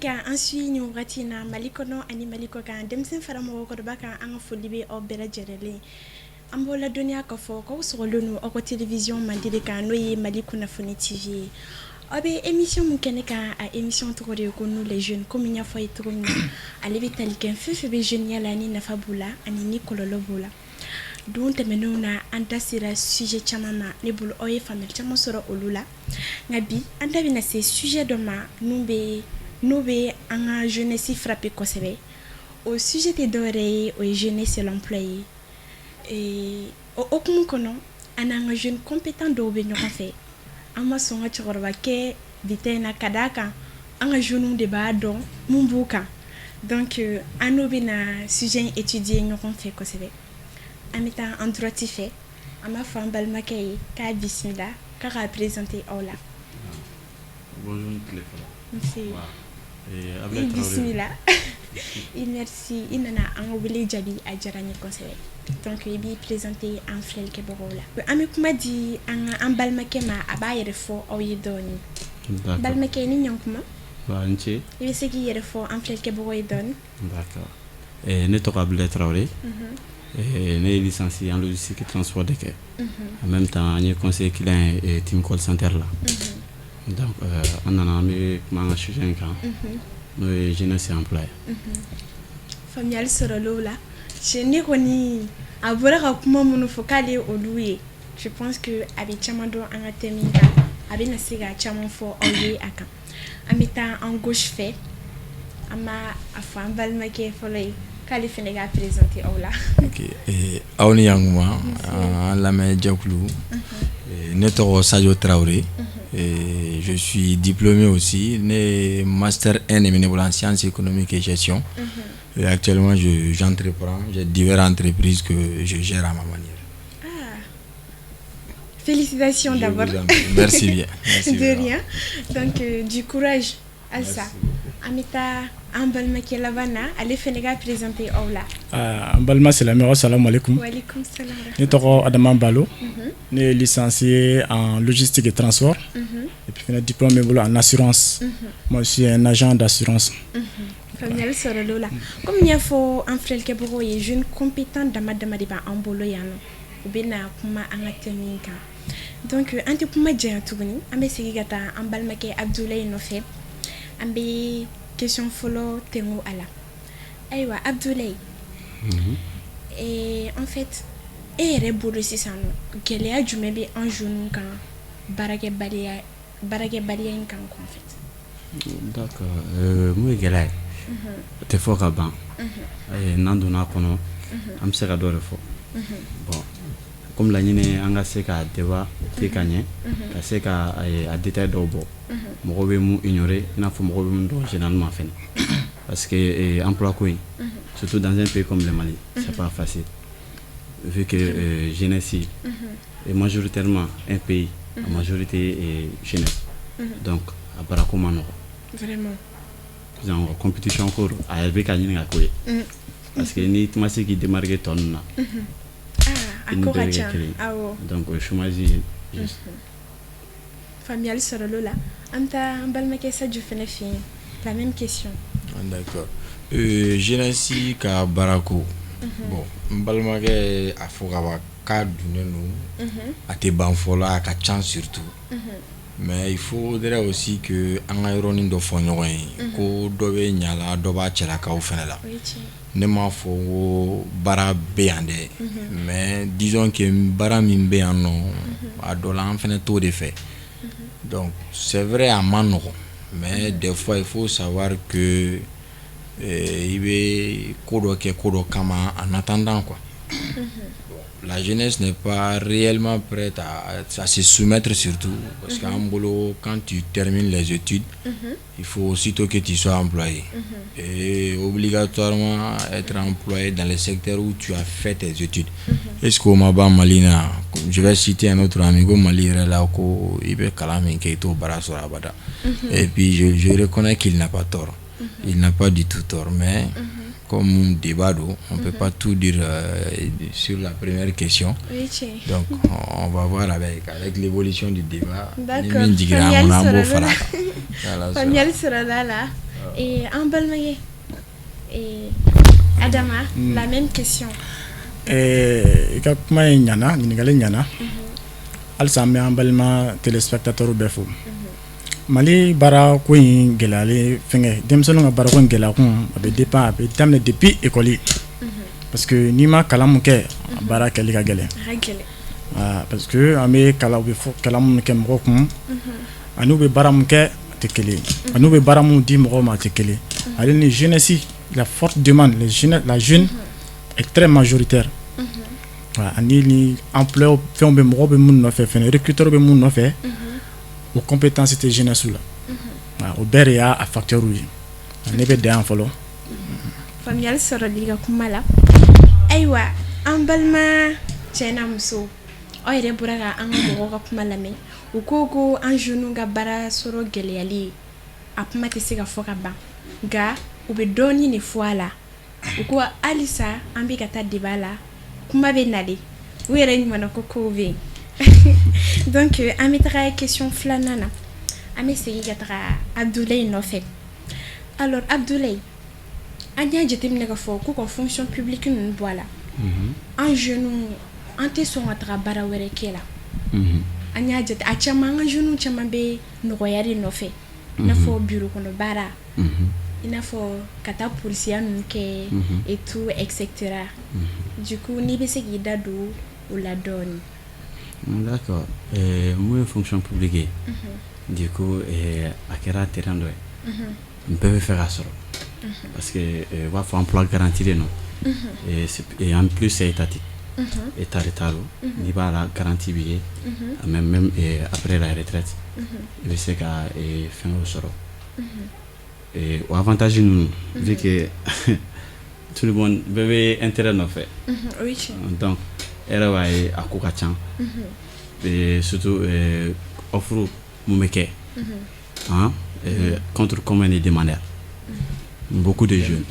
Ka an suit nin wagati in na Mali kɔnɔ ani Mali kɔ kan, denmisɛn fara mɔgɔkɔrɔba kan, an ka foli bɛ aw bɛɛ lajɛlen. An b'aw ladɔnniya k'a fɔ k'aw sɔgɔlen don aw ka télévision mandi de kan, n'o ye Mali Kunnafoni TV ye. Aw bɛ émission min kɛnɛ kan, a émission tɔgɔ de ye ko "Nous les jeunes". Komi n y'a fɔ a ye cogo min na, ale bɛ tali kɛ fɛn fɛn bɛ jeunes la, ni nafa b'o la ani ni kɔlɔlɔ b'o la. Don tɛmɛnenw na, an da sera sujet caman ma. Ne bolo, aw ye faamuyali caman sɔrɔ olu la. Nka bi, an da bɛna se sujet dɔ ma, n'o bɛ an ka jeunesse frapper kosɛbɛ. O sujet tɛ dɔwɛrɛ ye, o ye jeunesse et l'emploi ye. O hokumu kɔnɔ, an n'an ka jeune compétent dɔw bɛ ɲɔgɔn fɛ. An ma sɔn ka cɛkɔrɔba kɛ bi ta in na, ka d'a kan an ka jeunes de b'a dɔn mun b'u kan. Donc an n'o bɛna sujet in étudier ɲɔgɔn fɛ kosɛbɛ. An bɛ taa an droite fɛ, an b'a fɔ an balimakɛ ye k'a bisimila, k'a k'a présenter aw la. Bonjour tile fɔlɔ. Nse. Ablaye I Traoré. Bisimila i, merci, i nana an ka wele jaabi, a diyara n ye kosɛbɛ. Donc i b'i présenter an filɛlikɛbagaw la. An bɛ kuma di an ka an balimakɛ ma, a b'a yɛrɛ fɔ aw ye dɔɔni. D'accord. Balimakɛ, ni ɲankuma. Wa n ce. I bɛ se k'i yɛrɛ fɔ an filɛlikɛbagaw ye dɔɔni? D'accord. Ne tɔgɔ Ablaye Traoré. Ne ye licencié en logistique et transport de kɛ. En même temps, n ye conseiller client ye team call center la. Donc an nana, an bɛ kuma an ka sujet in kan, n'o ye jeunesse et emploi ye. Faamuyali sɔrɔla o la. Ne kɔni, a bɔra ka kuma minnu fɔ k'ale ye olu ye, je pense que a bɛ caman dɔn an ka thème in kan, a bɛ na se ka caman fɔ aw ye a kan. An bɛ taa an gauche fɛ, an b'a a fɔ an balimakɛ fɔlɔ ye k'ale fana k'a présenter aw la. Ok, aw ni yankuma, an lamɛnjɛkulu. Ne tɔgɔ Sadio Traoré. Je suis diplômé aussi, ne ye master 1 de bɛ ne bolo en sciences économiques et gestion. Et actuellement, j'entreprends, j'ai diverses entreprises que je gère à ma manière. Ah. Félicitations d'abord. Merci bien. Merci. De rien. Donc du courage halisa. An bɛ taa an balimakɛ laban na, ale fana ka présenter aw la. An balima silamɛw, assalamu alaikum. Walekum salam. Ne tɔgɔ Adama Balo. Ne ye licencié en logistique et transport. Et puis fana diplôme bɛ n bolo en assurance. Moi, je suis un agent d'assurance. Faamuyali sɔrɔla o la. Komi n y'a fɔ an filɛlikɛbagaw ye, jeune compétent dama dama de b'an bolo yan nɔ, u bɛ na kuma an ka thème in kan. Donc an tɛ kuma janya tuguni, an bɛ segin ka taa an balimakɛ Abdoulaye nɔfɛ, an bɛ question fɔlɔ tɛnku a la. Ayiwa Abdoulaye, en fait, e yɛrɛ bolo sisan nɔ, gɛlɛya jumɛn bɛ an jeunes kan baarakɛbaliya in kan en fait? D'accord, mun ye gɛlɛya ye, o tɛ fɔ ka ban. N'an donna a kɔnɔ, an bɛ se ka dɔ de fɔ. Bon, comme laɲini, an ka se ka débat te ka ɲɛ, ka se ka a détail dɔw bɔ, mɔgɔw bɛ mun ignorer, i n'a fɔ mɔgɔw bɛ mun dɔn généralement fɛnɛ, parce que emploi ko in, surtout dans un pays comme le Mali, c'est pas facile, vu que jeunesse est majoritairement, un pays la majorité est jeunesse, donc a baarako ma nɔgɔ. Vraiment. Genre compétition ko don, a yɛrɛ bɛ ka ɲini ka k'o ye, parce que n'i ma se k'i démarquer tɔ ninnu na, Ah, a ko ka ca, awɔ. Donc o ye chômage ye juste. Faamuyali sɔrɔla o la. An bɛ taa an balimakɛ Sadio fana fɛ yen, la même question. D'accord. Jeunesse ka baarako, bon, n balimakɛ a fɔ ka ban k'a dunnen don, a tɛ ban fɔlɔ, a ka ca surtout. Mais il faudrait aussi que an ka yɔrɔnin dɔ fɔ ɲɔgɔn ye ko dɔ bɛ ɲa la, dɔ b'a cɛlakaw fɛnɛ la. Ne m'a fɔ ko baara bɛ yan dɛ, mais disons que baara min bɛ yan nɔ, a dɔ la an fɛnɛ t'o de fɛ. Donc c'est vrai, a ma nɔgɔn, mais des fois il faut savoir que i bɛ ko dɔ kɛ ko dɔ kama en attendant, quoi. Bon, la jeunesse n'est pas réellement prête à se soumettre, surtout parce qu'en bolo, quand tu termines les études, il faut aussitôt que tu sois employé et obligatoirement être employé dans le secteur où tu as fait tes études. Est-ce qu'o ma ban Mali na? Je vais citer un autre ami ko Mali yɛrɛ la, ko i bɛ kalan min kɛ, i t'o baara sɔrɔ abada. Et puis je reconnais qu'il n'a pas tort, il n'a pas du tout tort, mais comme débat don, on peut pas tout dire sur la première question. Donc on va voir avec l'évolution du débat. D'accord. Ni min jiginna an kɔnɔ, an b'o fara a kan. Faamuyali sɔrɔla la. An balimakɛ Adama, la même question. I ka kuma in ɲana, ɲininkali ɲana. Halisa an bɛ an balima téléspectateurs bɛɛ fo. Mali baara ko in gɛlɛyalen, fɛnkɛ, denmisɛnninw ka baara ko in gɛlɛya kun, a bɛ dépend, a bɛ daminɛ depuis école, parce que n'i ma kalan mun kɛ, a baara kɛli ka gɛlɛn. A ka gɛlɛn. Parce que an bɛ kalan, u bɛ fɔ kalan minnu kɛ mɔgɔ kun ani u bɛ baara mun kɛ, a tɛ kelen ye, ani u bɛ baara mun di mɔgɔw ma, a tɛ kelen. Ale ni jeunesse, la forte demande, les jeunes, la jeune est très majoritaire. Voilà, ani ni emploi fɛnw bɛ, mɔgɔw bɛ mun nɔfɛ fɛnɛ, recruteur bɛ mun nɔfɛ, o compétence tɛ jeunesse la. Voilà, o bɛɛ de y'a a facteur ye. Ne bɛ dan yan fɔlɔ. Faamuyali sɔrɔli ka kuma la. Ayiwa, an balima cɛ n'a muso, aw yɛrɛ bɔra ka an ka mɔgɔw ka kuma lamɛn. U ko ko an jeunes ka baara sɔrɔ gɛlɛyali, a kuma tɛ se ka fɔ ka ban, nka u bɛ dɔɔnin de fɔ a la. U ko halisa an bɛ ka taa débat la, kuma bɛ nalen, u yɛrɛ ɲuman ko kow bɛ yen. Donc an bɛ taga question filanan na. An bɛ segin ka taga Abdoulaye nɔfɛ. Alors Abdoulaye, an y'a jateminɛ k'a fɔ ko ka fonction publique ninnu bɔ a la, an jeunes, an tɛ sɔn ka taga baara wɛrɛ kɛ la. An y'a jate, a caman, an ka jeunes caman bɛ nɔgɔya de nɔfɛ, i n'a fɔ bureau kɔnɔ baara, i n'a fɔ ka taa polisiya ninnu kɛ et tout, etc. Du coup, n'i bɛ se k'i da don o la dɔɔnin. D'accord. Mun ye fonction publique ye? Du coup, a kɛra terrain dɔ ye, bɛɛ bɛ fɛ k'a sɔrɔ, parce que u b'a fɔ emploi garanti de. Non, et en plus c'est étatique, état de ta don, n'i b'a la, garantie b'i ye, mais même après la retraite, i bɛ se ka fɛn sɔrɔ. O avantage ninnu, vu que tout le monde, bɛɛ bɛ intérêt nɔfɛ, donc e yɛrɛ b'a ye, a ko ka ca, surtout offre mun bɛ kɛ, hein, contre combien de demandeurs, beaucoup de jeunes.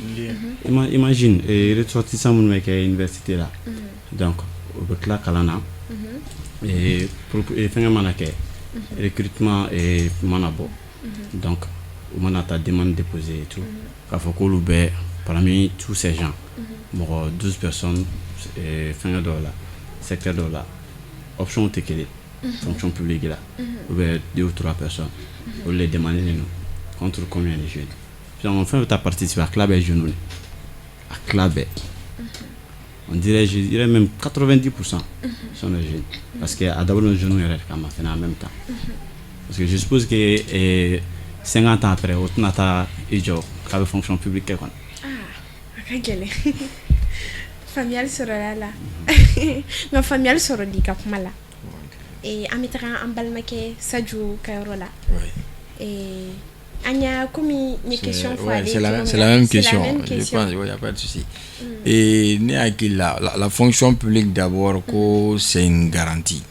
Imagine ressortissant minnu bɛ kɛ université la, donc u bɛ tila kalan na, fɛnkɛ mana kɛ, recrutement mana bɔ, donc u mana taa demande déposer et tout, k'a fɔ k'olu bɛ parmi tous ces gens, mɔgɔ 12 personnes, fɛnkɛ dɔw la, secteur dɔw la, option tɛ kelen, fonction publique la, ou bien deux ou trois personnes, olu de demandé don contre combien de jeunes. Donc fɛn bɛ taa participer, a tila bɛɛ jeunes de, a tila bɛɛ, on dirait, je dirais même 90% sont des jeunes, parce que a dabɔlen don jeunes yɛrɛ de kama fɛnɛ en même temps, parce que je suppose que 50 ans après, o tɛna taa i jɔ k'a bɛ fonction publique kɛ kɔni. Ah, a ka gɛlɛn. Faamuyali sɔrɔla la, nka faamuyali sɔrɔ di ka kuma la. An bɛ taga an balimakɛ Sadio ka yɔrɔ la. An y'a komi n ye question fɔ ale. C'est la même question, je pense, il n'y a pas de souci. Et ne hakili la, la fonction publique d'abord, ko c'est une garantie.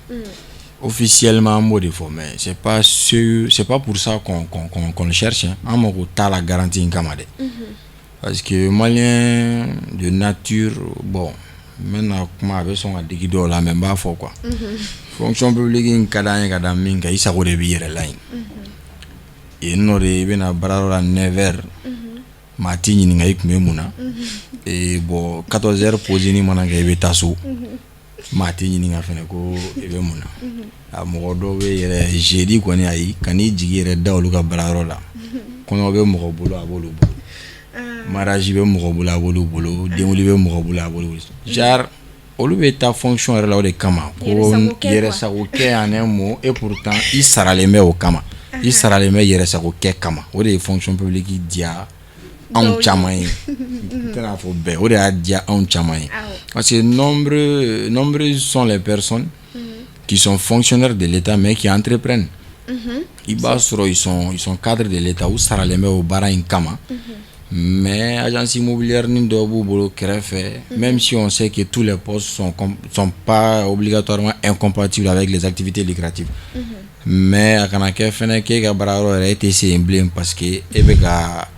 Officiellement, an b'o de fɔ, mais c'est pas pour ça qu'on le cherche, hein. An mago t'a la garantie in kama dɛ. Parce que malien de nature, bon, n bɛna kuma, a bɛ sɔn ka digi dɔw la, mais n b'a fɔ quoi. Fonction publique in ka d'an ye ka da min kan, i sago de b'i yɛrɛ la yen. Yen nɔ de, i bɛna baarayɔrɔ la 9 heures, maa t'i ɲininka i tun bɛ mun na. Et bon, 14 heures pause ni mana kɛ, i bɛ taa so, maa t'i ɲininka fɛnɛ ko i bɛ mun na. A mɔgɔ dɔw bɛ yɛrɛ, jeudi kɔni, ayi, kan'i jigi yɛrɛ da olu ka baarayɔrɔ la. Kɔɲɔ bɛ mɔgɔ bolo, a b'olu bolo, mariage bɛ mɔgɔ bolo, a b'olu bolo, denkundi bɛ mɔgɔ bolo, a b'olu bolo. Genre olu bɛ taa fonction yɛrɛ la o de kama, ko yɛrɛsago kɛ en un mot. Et pourtant i saralen bɛ o kama, i saralen bɛ yɛrɛsago kɛ kama. O de ye fonction publique diya anw caman ye, n tɛna fɔ bɛɛ, o de y'a diya anw caman ye, parce que nombreux nombreuses sont les personnes qui sont fonctionnaires de l'État mais qui entreprennent. I b'a sɔrɔ ils sont cadres de l'État, u saralen bɛ o baara in kama, mais agence immobilière ni dɔw b'u bolo kɛrɛfɛ, même si on sait que tous les postes sont pas obligatoirement incompatibles avec les activités lucratives. Mais a kana kɛ fɛnɛ k'e ka baarayɔrɔ yɛrɛ, e tɛ se yen bilen, parce que e bɛ ka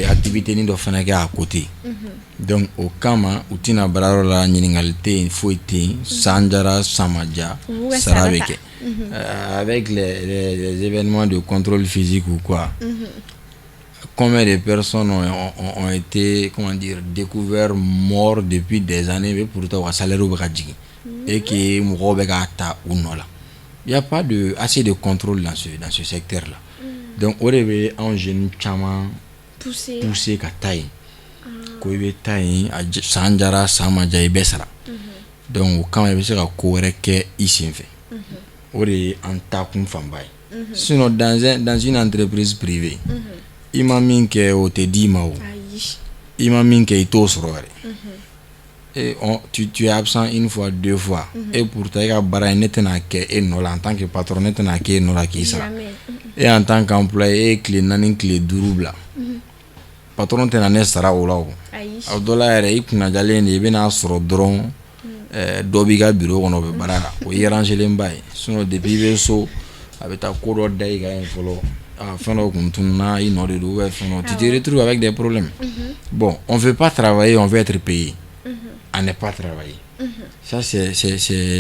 activité ni dɔ fɛnɛ kɛ à côté. Donc o kama u tɛna baarayɔrɔ la, ɲininkali tɛ yen, foyi tɛ yen, san jara, san ma ja, sara bɛ kɛ. Avec les événements de contrôle physique ou quoi. Combien de personnes ont été, comment dire, découverts morts depuis des années, mais pourtant u ka salaire bɛ ka jigin et que mɔgɔw bɛ k'a ta u nɔ la? Il y a pas de assez de contrôle dans ce secteur là. Donc o de bɛ anw jeunes caman pousser, pousser ka taa yen, ko i bɛ taa yen, a san jara, san ma diya, i bɛ sara. Donc o kama i bɛ se ka ko wɛrɛ kɛ i sen fɛ. O de ye an taakun fanba ye. Sinon dans une entreprise privée, i ma min kɛ, o tɛ d'i ma o. Ayi. I ma min kɛ, i t'o sɔrɔ yɛrɛ. Et tu es absent une fois, deux fois, et pourtant e ka baara in, ne tɛna kɛ e nɔ la. En tant que patron, ne tɛna kɛ e nɔ la k'i sara. Jamais. Et en tant qu'employé, e ye tile 4, tile 5 bila, patron tɛna ne sara o la o. Ayi. A dɔ la yɛrɛ, i kunnajalen de, i bɛna sɔrɔ dɔrɔn dɔ b'i ka bureau kɔnɔ, o bɛ baara la, o ye ye. Sinon depuis i bɛ so, a bɛ taa ko dɔ da i kan yen fɔlɔ, ah, fɛn dɔ kun tununna, i nɔ de don, ou bien fɛn dɔ, tu te retrouves avec des problèmes. Bon, on veut pas travailler, on veut être payé à ne pas travailler. Ça, c'est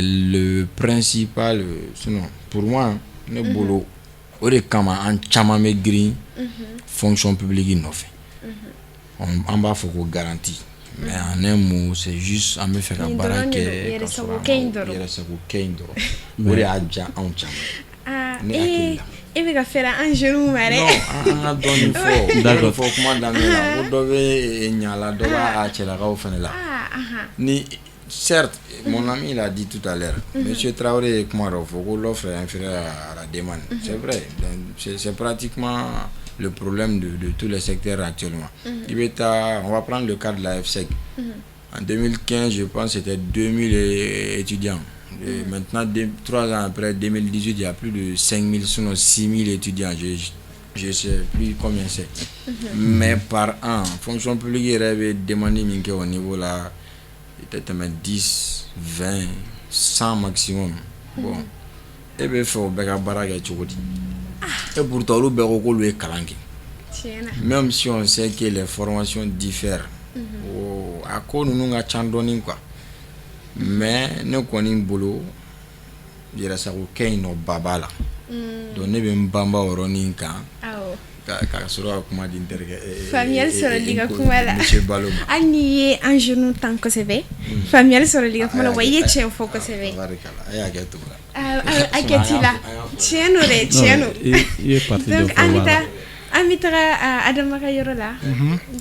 le principal. Sinon pour moi, ne bolo, o de kama an caman bɛ girin fonction publique nɔfɛ. An b'a fɔ ko garantie, mais en un mot, c'est juste an bɛ fɛ ka Nin baara dɔrɔn de don, kɛ ka sɔrɔ yɛrɛsago kɛ in dɔrɔn. Yɛrɛsago kɛ in dɔrɔn, o de y'a diya anw caman. Ah, Ne hakili eh, la. E bɛ ka fɛrɛ an jeunes ma dɛ. Non, an ka dɔɔnin fɔ. D'accord. Dɔɔnin fɔ kuma daminɛ la, ko dɔ bɛ ɲa la, dɔ b'a cɛlakaw fɛnɛ la. Ah, ahan. Ni certes, mon ami l'a dit tout à l'heure, monsieur Traoré ye kuma dɔ fɔ ko l'offre est inférieure à la demande. C'est vrai. Donc c'est pratiquement le problème de tous les secteurs actuellement. I bɛ taa, on va prendre le cas de la FSEG. En 2015, je pense, c'était 2000 étudiants. Et maintenant, 3 ans après, 2018, il y a plus de 5000, sinon 6000 étudiants. Je sais plus combien c'est. Mais par an, fonction publique yɛrɛ bɛ demande min kɛ au niveau là, peut-être 10, 20, 100 maximum. Bon, e bɛ fɛ o bɛɛ ka baara kɛ cogo di? Et pourtant olu bɛɛ ko k'olu ye kalan kɛ. Tiɲɛ na. Même si on sait que les formations diffèrent, o a ko ninnu ka ca dɔɔni quoi. Mais ne kɔni bolo, yɛrɛsago kɛ in nɔ ba b'a la. Donc ne bɛ n banba o yɔrɔnin kan Awɔ. ka sɔrɔ ka kuma di n terikɛ Faamuyali sɔrɔli ka kuma la. Monsieur Balo ma. Hali n'i ye an jeunes tan kosɛbɛ, faamuyali sɔrɔli ka kuma la, wa i ye tiɲɛ fɔ kosɛbɛ. Tabarikala, a y'a kɛ to la. Ah, ah, a kɛ t'i la. Tiɲɛ don dɛ, tiɲɛ don. I ye partie dɔ Donc fɔ an bɛ b'a la. taa, an bɛ taga ah, Adama ka yɔrɔ la.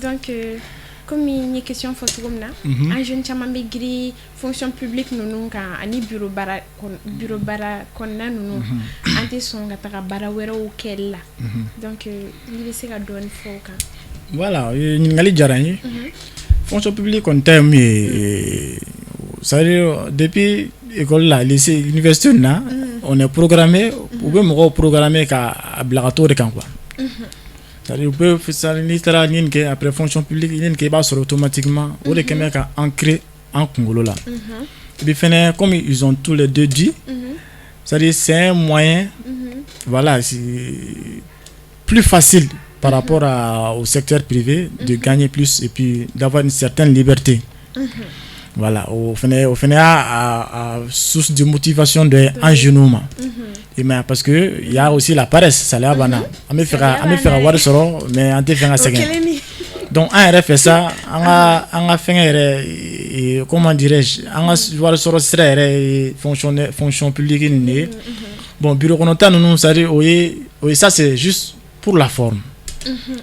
Donc komi n ye question fɔ cogo min na, an jeune caman bɛ girin fonction publique ninnu kan ani bureau baara bureau baara kɔnɔna ninnu, an tɛ sɔn ka taga baara wɛrɛw kɛli la. Donc n'i bɛ se ka dɔɔni fɔ o kan. Voilà, ɲininkali diyara n ye. Fonction publique kɔni ta ye mun ye, c'est-à-dire depuis école la, lycée, université nin na, on est programmé, u bɛ mɔgɔw programmé ka a bila ka t'o de kan quoi. C'est-à-dire u bɛ, c'est-à-dire n'i taara nin kɛ, après fonction publique nin kɛ, i b'a sɔrɔ automatiquement o de kɛn bɛ ka ancré an kunkolo la. Et puis fɛnɛ, comme ils ont tous les deux dit, c'est-à-dire c'est un moyen, voilà, c'est plus facile par rapport au secteur privé de gagner plus et puis d'avoir une certaine liberté. Voilà, o fɛnɛ y'a a source de motivation dɔ ye an jeunes ma. I m'a ye, parce que il y a aussi la paresse, saliya banna. An bɛ fɛ ka wari sɔrɔ, mais an tɛ fɛ ka O sɛgɛn. Kelen ni. Donc an yɛrɛ fɛ sa, an ka fɛngɛ yɛrɛ, comment dirais-je, an ka wari sɔrɔ sira yɛrɛ ye fonctionnaire, fonction publique nin de ye. Bon, bureau kɔnɔta ninnu, c'est-à-dire o ye ça, c'est juste pour la forme.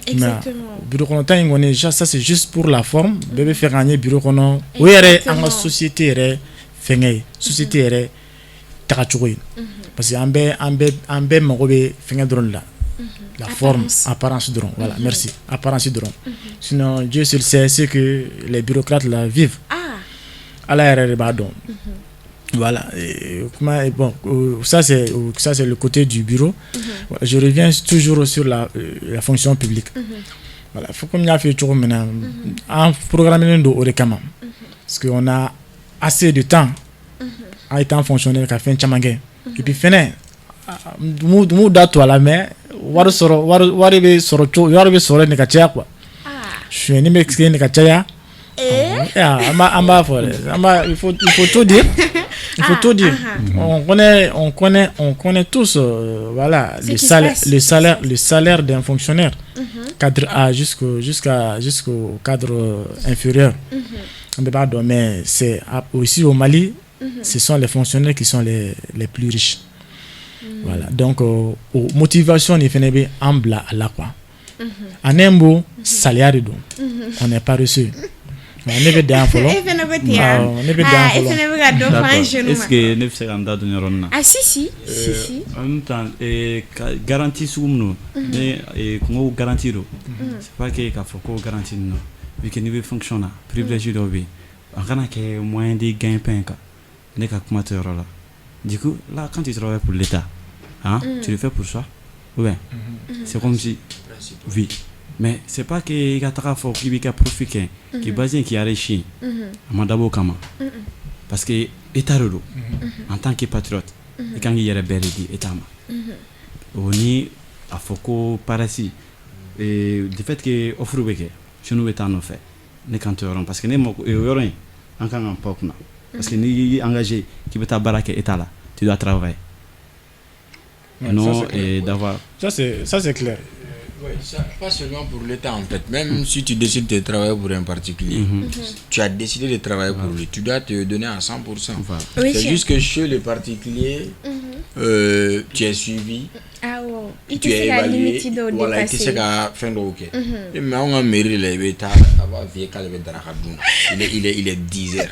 Exactement. Bureau kɔnɔta in kɔni, ça c'est juste pour la forme. Bɛɛ bɛ fɛ k'an ye bureau kɔnɔ. O yɛrɛ an ka société yɛrɛ fɛngɛ ye, société yɛrɛ tagacogo ye. Parce que an bɛɛ mago bɛ fɛngɛ dɔrɔn de la. La forme, apparence dɔrɔn. Voilà, merci. Apparence dɔrɔn. Sinon, Dieu seul sait ce que les bureaucrates là vivent. Ah. Ala yɛrɛ de b'a dɔn. Voilà. Et, kuma, bon, ça c'est le côté du bureau. Voilà, je reviens toujours sur la fonction publique. Voilà, faut comme n y'a f'i ye cogo min na, an programmé don o de kama. Parce qu'on a assez de temps en étant fonctionnaire ka fɛn caman kɛ. Et puis fɛnɛ, m'u da to a la, mais wari sɔrɔ, wari bɛ sɔrɔ cogo, wari bɛ sɔrɔ nin ka caya quoi. Sonyɛni bɛ kɛ nin ka caya. An b'a fɔ dɛ, an b'a il faut tout dire. Il faut tout dire. On connaît tous, voilà, Ce le qui se salaire, passe. le salaire d'un fonctionnaire, cadre A jusqu'au cadre inférieur. An bɛɛ b'a dɔn, mais c'est aussi au Mali, ce sont les fonctionnaires qui sont les plus riches. Voilà, donc o motivation de fɛnɛ bɛ an bila a la quoi. En un mot, saliya de don. On est paresseux. Ne bɛ dan yan fɔlɔ. E fɛnɛ bɛ ten yan. Awɔ, ne bɛ dan yan E fɔlɔ. fɛnɛ bɛ ka dɔ fɔ an D'accord. jeunes Est-ce ma. que ne bɛ se ka n da don yɔrɔnin na? Ah, si si si si. En même temps, ka garantie sugu minnu ne kun ko garantie don, c'est pas que k'a fɔ ko garantie ninnu, vu que n'i bɛ fonction na, privilège dɔw bɛ yen, a kana kɛ moyen de gagne-pain quoi. Ne ka kuma tɛ yɔrɔ la. Du coup là, quand tu travailles pour l'État, hein, tu le fais pour soi ou bien c'est comme si, oui, mais c'est pas que i ka taga fɔ k'i b'i ka profit kɛ k'i basé k'i enrichir. A ma dabɔ o kama, parce que État de don. En tant que patriote, i kan k'i yɛrɛ bɛɛ de di État ma. O ni a fɔ ko paresse, du fait que offre bɛ kɛ, jeunes bɛ taa nɔfɛ, ne kan t'o yɔrɔ, parce que ne mako o yɔrɔ in, an kan k'an pan o kunna, parce que n'i y'i engagé k'i bɛ taa baara kɛ État la, tu dois travailler. Ouais, non ça, c'est clair. Et d'avoir Ça, c'est clair. Oui, ça, pas seulement pour l'État en fait. Même si tu décides de travailler pour un particulier, tu as décidé de travailler pour lui, tu dois te donner à 100%. Voilà. Oui, C'est tiens. juste que chez le particulier, tu es suivi, Awɔ. I tu tɛ es se ka évalué, limite dɔw voilà, i tɛ se dépasser. ka fɛn dɔw kɛ. Mais anw ka mairie la, i bɛ taa, a b'a f'i ye k'ale bɛ daraka dun na. Il est 10 heures.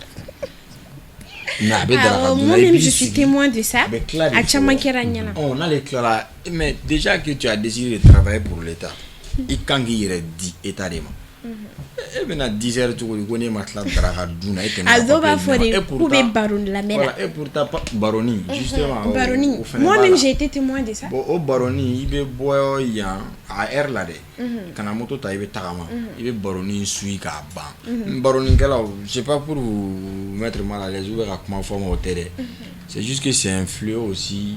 Mais a bɛ daraka Awɔ, dun na, i moi-même b'i je suis sigi. témoin de ça. A bɛ tila de A caman fɔlɔ. kɛra n ɲɛna. Ɔ, n'ale tilala, mais déjà que tu as décidé de travailler pour l'État, i kan k'i yɛrɛ di État de ma. E bɛna 10 heures cogo di ko ne ma tila daraka dun na, e tɛ ne A ka dɔw b'a papier fɔ di ne de ma. Et k'u bɛ pourtant- baro lamɛn la. Voilà, et pourtant baroni justement, Baroni. o fɛnɛ b'a Moi-même la. j'ai été témoin de ça. Bon, o baroni, i bɛ bɔ yan a heure la dɛ, ka na moto ta, i bɛ tagama, i bɛ baroni suit k'a ban. Baronikɛlaw, c'est pas pour vous mettre mal à l'aise ou bɛ ka kuma fɔ ma, o tɛ dɛ, c'est juste que c'est un fléau aussi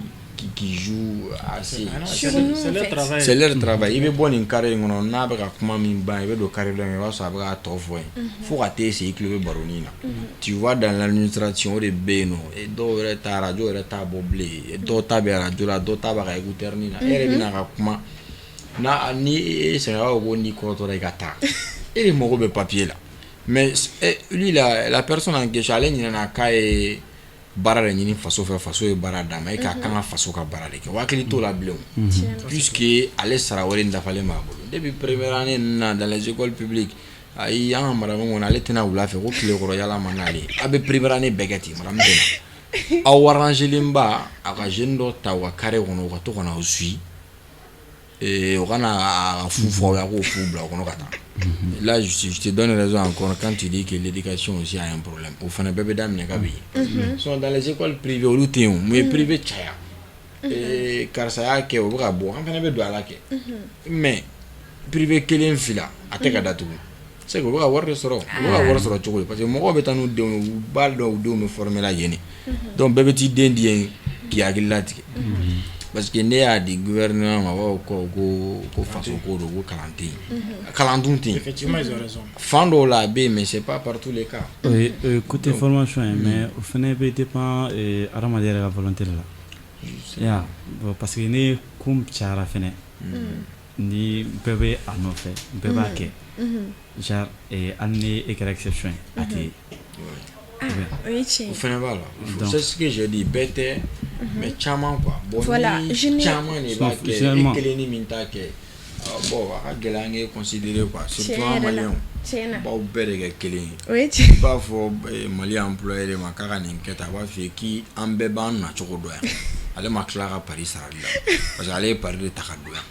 qui joue assez Sur nous, C'est en leur fait. travail. C'est leur travail. I bɛ bɔ nin carré in kɔnɔ, n'a bɛ ka kuma min ban, i bɛ don carré dɔ in, i b'a sɔrɔ a bɛ k'a tɔ fɔ yen, fo ka t'e se i tulo bɛ baroni na. Tu vois, dans l'administration, o de bɛ yen nɔ. E dɔw yɛrɛ ta radio yɛrɛ t'a bɔ bilen, dɔw ta bɛ radio la, dɔw ta b'a ka écouteur ni na. E yɛrɛ bɛna ka kuma n'a ni e sɛgɛn ko n'i kɔrɔtɔra i ka taa, e de mago bɛ papier la. Mais lui, la personne en question, ale ɲinɛna k'a ye baara de ɲini faso fɛ, faso ye baara d'a ma, e k'a kan ka faso ka baara de kɛ, o hakili t'o la bilen o, puisque ale sara wari in dafalen b'a bolo depuis première année ninnu na dans les écoles publiques. Ayi, an ka madame kɔni, ale tɛna wula fɛ ko tilekɔrɔ yala ma n'ale ye, a bɛ première année bɛɛ kɛ ten. Madame tɛna aw arrangelen ba, a ka jeune dɔ ta u ka carré kɔnɔ, u ka to ka na aw suit, o kana a fu fɔ aw ye, a k'o fu bila o kɔnɔ ka taa. Là, je te donne raison encore quand tu dis que l'éducation aussi a un problème. O fana bɛɛ bɛ daminɛ kabi yen. Sinon, dans les écoles privées, olu tɛ yen o. Mun ye privé caya? Karisa y'a kɛ, o bɛ ka bɔ, an fana bɛ don a la kɛ. Mais privé kelen fila, a tɛ ka datugu, c'est que u bɛ ka wari de sɔrɔ. U bɛ ka wari sɔrɔ cogo di? Parce que mɔgɔw bɛ taa n'u denw ye, u b'a dɔn u denw bɛ former la yen de. Donc bɛɛ bɛ t'i den di yen k'i hakili latigɛ, parce que ne y'a di gouvernement ma, a b'a fɔ ko faso ko don, ko kalan tɛ yen, kalan dun tɛ yen. Effectivement, ils ont raison. Fan dɔw la a bɛ yen, mais c'est pas par tous les cas. Oui, côté formation ye, mais o fɛnɛ bɛ dépend hadamaden yɛrɛ ka volonté de la ya. Bon, parce que ni ko cayara fɛnɛ, ni bɛɛ bɛ a nɔfɛ, bɛɛ b'a kɛ, genre hali ni e kɛra exception ye, a tɛ ye. Ah, o ye tiɲɛ O ye. fɛnɛ b'a la. Donc- C'est ce que j'ai dit, bɛɛ tɛ, mais caman quoi. Bon, Voilà, ni je n'ai- caman de b'a kɛ, Généralement- e kelen ni min t'a kɛ, ah, bon, a ka gɛlɛn an k'e considérer quoi, surtout Tiɲɛ an yɛrɛ la. maliyɛnw Tiɲɛ na. b'aw bɛɛ de kɛ kelen ye. O ye tiɲɛ. I b'a fɔ Mali employé de ma k'a ka nin kɛ tan, a b'a f'i ye k'an bɛɛ b'an nacogo dɔn yan, ale ma tila ka pari sarali la, parce que ale ye pari de ta ka don yan.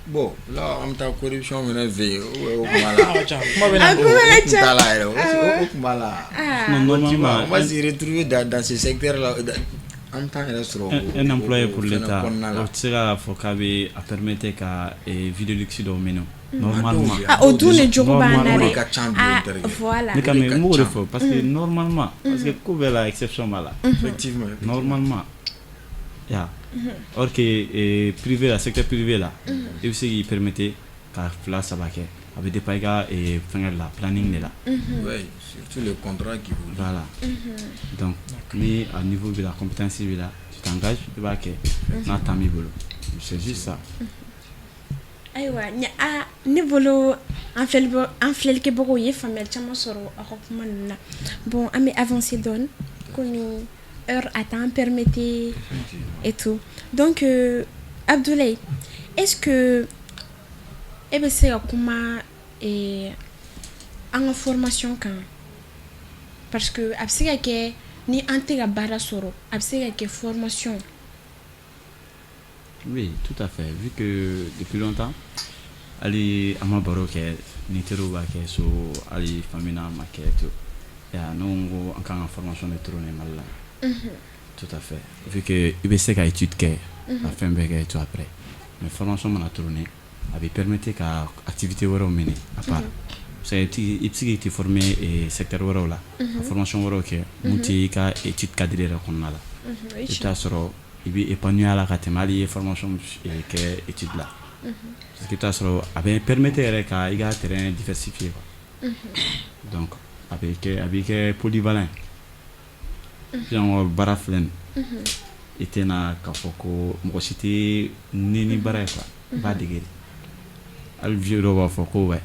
Bon, là, an bɛ taa corruption fɛnɛ fɛ yen, o kun b'a la. Kuma bɛ na. A kuma ka O kun ca. t'a la yɛrɛ, o kun b'a la. Non, Tu vois, normalement on va se retrouver dans ce secteur là, an bɛ taa yɛrɛ sɔrɔ un employé o pour fɛnɛ l'État, kɔnɔna la. o tɛ se k'a fɔ k'a bɛ a permettre ka vie de luxe dɔw minɛ o, normalement. Ah, o dun de jogo b'an na O de dɛ. ka ca bi, Ah, o terikɛ. voilà. Ne ka O de mɛ ka n b'o de ca. fɔ, parce que normalement, parce que ko bɛɛ la exception b'a la. Effectivement. Normalement ya, or que privé la, secteur privé la, i bɛ se k'i permettre ka fila saba kɛ, a bɛ dépend i ka fɛngɛ de la, planning de la. Oui, surtout le contrat qui vous Voilà. Donc ni a niveau b'i la, compétence b'i la, tu t'engages, i b'a kɛ n'a temps b'i bolo, c'est juste ça. Ayiwa, ni a ne bolo, an filɛli an filɛlikɛbagaw ye faamuyali caman sɔrɔ aw ka kuma ninnu na. Bon, an bɛ avancer dɔɔni komi heure a t'an permettre et tout. Donc Abdoulaye, est-ce que e bɛ se ka kuma an ka formation kan? Parce que a bɛ se ka kɛ ni an tɛ ka baara sɔrɔ, a bɛ se ka kɛ formation. Oui, tout à fait. Vu que depuis longtemps, hali an ma baro kɛ ni teriw b'a kɛ so, hali famille n'a ma kɛ tout. Ya ne ko an kan ka formation de tourner Mali la. Tout à fait. Vu que i bɛ se ka étude kɛ, ka fɛn bɛɛ kɛ tout après. Mais formation mana tourner, a bɛ permettre ka activité wɛrɛw mener à part. Parce que i bɛ se k'i former secteur wɛrɛw la, ka formation wɛrɛw kɛ mun tɛ i ka étude cadre yɛrɛ kɔnɔna la. I bɛ taa sɔrɔ i bɛ épanouir a la ka tɛmɛ hali i ye formation kɛ étude la. Parce que i bɛ taa sɔrɔ a bɛ permettre yɛrɛ ka i ka terrain diversifier quoi. Donc a bɛ kɛ, a b'i kɛ polyvalent. Sisan baara filɛ nin ye, i tɛna k'a fɔ ko mɔgɔ si tɛ ni baara ye quoi, i b'a dege de. Hali vieux dɔw b'a fɔ ko ouais,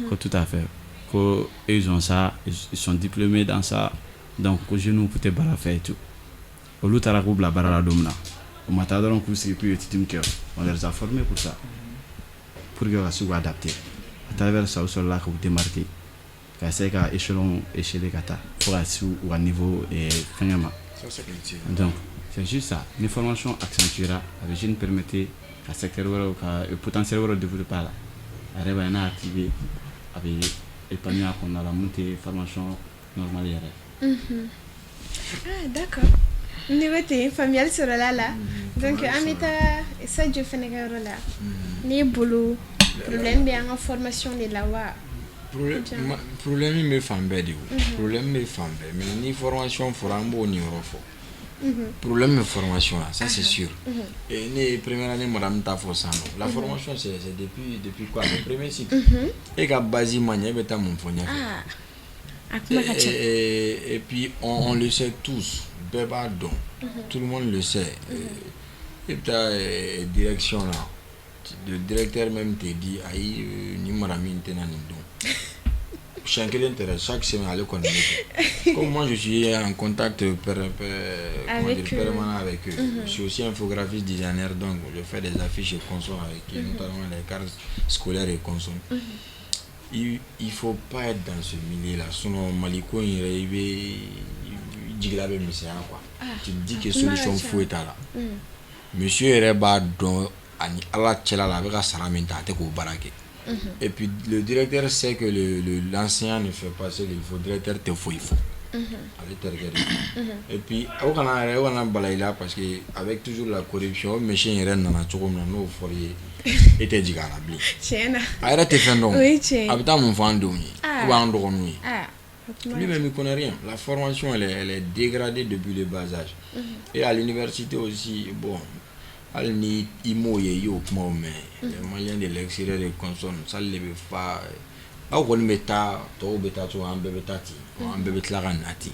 ko tout à fait, ko ils ont ça, ils sont diplômés dans ça, donc ko jeunes k'u tɛ baara fɛ et tout. Olu taara k'u bila baara la don min na, u ma taa dɔrɔn k'u sigi k'u ye étude min kɛ, on les a formés pour ça, pour que ka se k'u adapter. À travers ça, u sɔrɔla k'u démarquer, ka essayer ka échelon écheler ka taa fo ka se u ka niveau fɛngɛ ma. Donc c'est juste ça. Ni formation accentuera, a bɛ jeune permettre ka secteur wɛrɛw, ka potentiel wɛrɛw développer a la. A yɛrɛ b'a ye n'a activé, a bɛ épanouir a kɔnɔna la mun tɛ formation normale yɛrɛ. Ah d'accord, ne ko ten, faamuyali sɔrɔla la. Donc an bɛ taa Sadio fɛnɛ ka yɔrɔ la. Ne bolo, problème bɛ an ka formation de la wa? Problème bɛ fan bɛɛ de, o problème bɛ fan bɛɛ. Mais ni formation fɔra, an b'o niyɔrɔ fɔ. Problème bɛ formation la, ça c'est sûr. Et ne ye première année madame ta fɔ sisan nɔ, la formation, c'est depuis quoi, le premier cycle. E ka base ma ɲɛ, e bɛ taa mun fɔ ɲɛfɛ? A kuma ka ca. Et puis on le sait tous, bɛɛ b'a dɔn, tout le monde le sait. E bɛ taa direction la, le directeur même te dit: ayi, ni madame in tɛna nin dɔn. Siɲɛ kelen tɛ dɛ, chaque semaine ale kɔni bɛ kɛ. Comme moi je suis en contact comment avec dire, permanent avec eux. Je suis aussi infographiste designer, donc je fais des affiches et consorts avec eux, notamment les cartes scolaires et consorts. Il faut pas être dans ce milieu là, sinon Mali ko in yɛrɛ, i bɛ i jigila bɛ misɛnya quoi. Tu te dis que solution foyi t'a la. Monsieur yɛrɛ b'a dɔn ani Ala cɛla la, a bɛ ka sara min ta, a tɛ k'o baara kɛ. Et puis le directeur sait que l'enseignant ne fait pas ce qu'il faut. Directeur tɛ foyi fɔ. Ale terikɛ de. Et puis o kana yɛrɛ, o kana bala i la, parce que avec toujours la corruption, o monsieur in yɛrɛ nana cogo min na, n'o fɔr'i ye, e tɛ jigin a la bilen. Tiɲɛ na. A yɛrɛ tɛ fɛn dɔn. O ye tiɲɛ ye. A bɛ taa mun fɔ an denw ye ou bien an dɔgɔninw ye? O kuma. Lui-même, il connaît rien. La formation, elle est dégradée depuis le bas âge. Et à l'université aussi, bon, hali ni i m'o ye, i y'o kumaw mɛn, les Maliens de l'extérieur de consonne salle de bɛ fa. Aw kɔni bɛ taa, tɔw bɛ taa cogo, an bɛɛ bɛ taa ten, an bɛɛ bɛ tila ka na ten.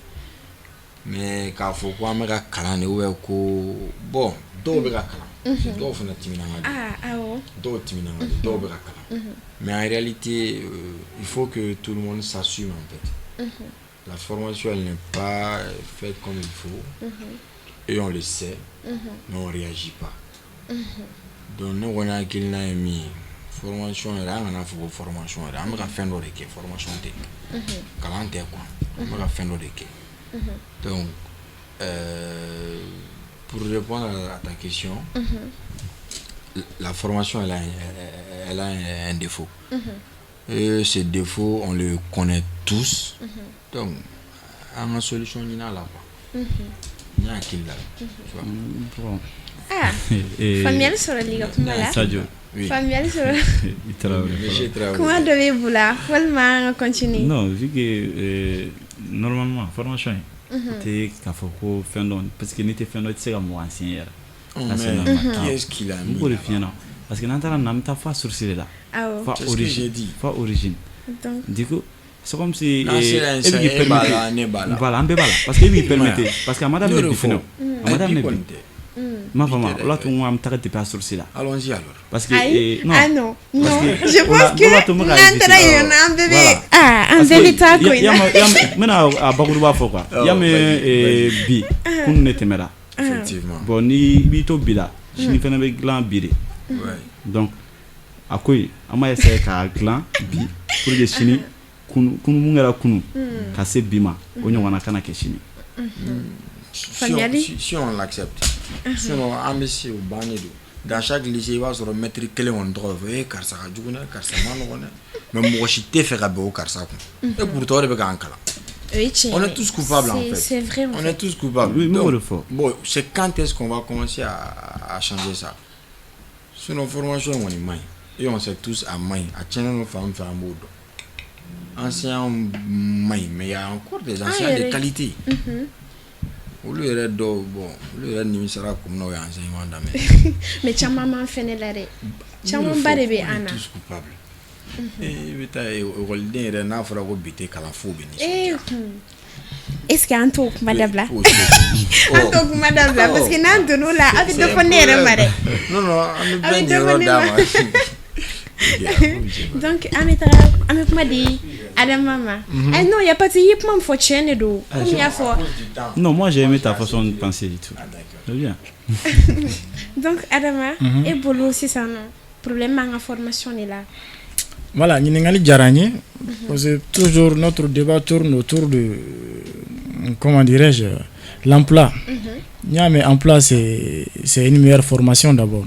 Mais k'a fɔ ko an bɛ ka kalan de, ou bien ko bon, dɔw bɛ ka kalan, dɔw fana timinan ka di. Ah, awɔ. Dɔw timinan ka di, dɔw bɛ ka kalan, mais en réalité, il faut que tout le monde s'assume en fait. La formation, elle n'est pas faite comme il faut et on le sait, mais on réagit pas. Donc ne kɔni hakilina ye min ye, formation yɛrɛ, an kana fɔ ko formation yɛrɛ, an bɛ ka fɛn dɔ de kɛ, formation tɛ, kalan tɛ quoi, an bɛ ka fɛn dɔ de kɛ. Donc pour répondre à ta question, la formation, elle a un défaut et ce défaut, on le connaît tous. Donc an ka solution ɲini a la quoi, ne hakili la, tu vois. Bon. Ah, faamuyali sɔrɔli ka kuma la. Sadio. Oui. Faamuyali sɔrɔ. I Traoré. Monsieur Traoré. Kuma dɔ b'e bolo walima an ka continuer? Non, vu que normalement formation in tɛ k'a fɔ ko fɛn dɔn, parce que n'i tɛ fɛn dɔn, i tɛ se ka mɔgɔ enseigner yɛrɛ. Oh, Ça, c'est mais normal. qui est-ce qui l'a N mis b'o de là-bas? f'i ɲɛna. Parce que n'an taara nin na, an bɛ taa f'a source de la. Awɔ. F'a C'est ce que origine. J'ai dit. F'a origine. Donc Du coup, c'est comme si N'an sera yen e bɛ k'i sisan, e b'a permettre. la, ne b'a la. Voilà, an bɛɛ b'a la, parce que e b'i permettre, parce que a ma Ne daminɛ y'o bi de fɛnɛ fɔ. o. A ma Ayi, bi daminɛ kɔni bi. tɛ. N m'a Bi faamu. tɛ dɛ. O la tun ko an bɛ taga depuis a source la. Allons-y alors. Parce que Ayi. non. Ah non, non, Parce que je o la pense que o la tun bɛ ka n'an éviter. taara yen nɔ, an bɛɛ bɛ Voilà. ah, an Parce bɛɛ que bɛ taa ko in na. n bɛna a bakuruba fɔ quoi. Oh, I y'a mɛn vas-y, vas-y. bi kunun de tɛmɛra. Effectivement. Bon, ni i b'i to bi la, sini fɛnɛ bɛ dilan bi de. Donc a ko in, an b'a essayer k'a dilan bi pour que sini kunu kunu mun kɛra kunu ka se bi ma, o ɲɔgɔnna kana kɛ sini. Si on, Faamuyali. si on l'accepte. Sinon, an bɛ se o bannen don. Dans chaque lycée, i b'a sɔrɔ maître kelen kɔni tɔgɔ bɛ fɔ, e karisa ka jugu dɛ, karisa ma nɔgɔn dɛ. Mais mɔgɔ si tɛ fɛ ka bɛn o karisa kun. Et pourtant o de bɛ k'an kalan. O ye tiɲɛ On ye. est tous coupables en fait. C'est vrai en On fait. est tous coupables. Oui, mais Donc, on le fait. bon, c'est quand est-ce qu'on va commencer à changer ça? Sinon, formation kɔni man ɲi. Et on sait tous a man ɲi. A tiɲɛnen don fan min fɛ, an b'o dɔn. Enseignants man ɲi, mais il y a encore des enseignants de yɛrɛ. qualité. Olu yɛrɛ dɔw, bon, olu yɛrɛ nimisara kun min na u ye enseignement daminɛ. Mais caman m'an fɛnɛ la dɛ. Camanba de bɛ an On na. est tous coupables. I bɛ taa ekɔliden yɛrɛ n'a fɔra ko bi tɛ kalan f'o bɛ Eh, nisɔndiya. Est-ce que an t'o kuma dabila? O se- An t'o kuma dabila parce que n'an donn'o la, a bɛ dɔ fɔ ne yɛrɛ ma dɛ. Non, non, an bɛ A bɛ bɛɛ dɔ fɔ niyɔrɔ ne d'a ma. ma. Ok, a ko bɛ se. Donc an bɛ taga, an bɛ kuma di Adama ma. Ayi non, y a pas de, i ye kuma min fɔ, tiɲɛ de don. Komi i y'a fɔ. Non, moi j'ai aimé ta façon de penser et tout. Ah, d'accord. C'est bien. Donc Adama, e bolo sisan nɔ, problème b'an ka formation de la. Voilà, ɲininkali diyara n ye, parce que toujours notre débat tourne autour de, comment dirais-je, l'emploi. N'i y'a mɛn emploi, c'est une meilleure formation d'abord.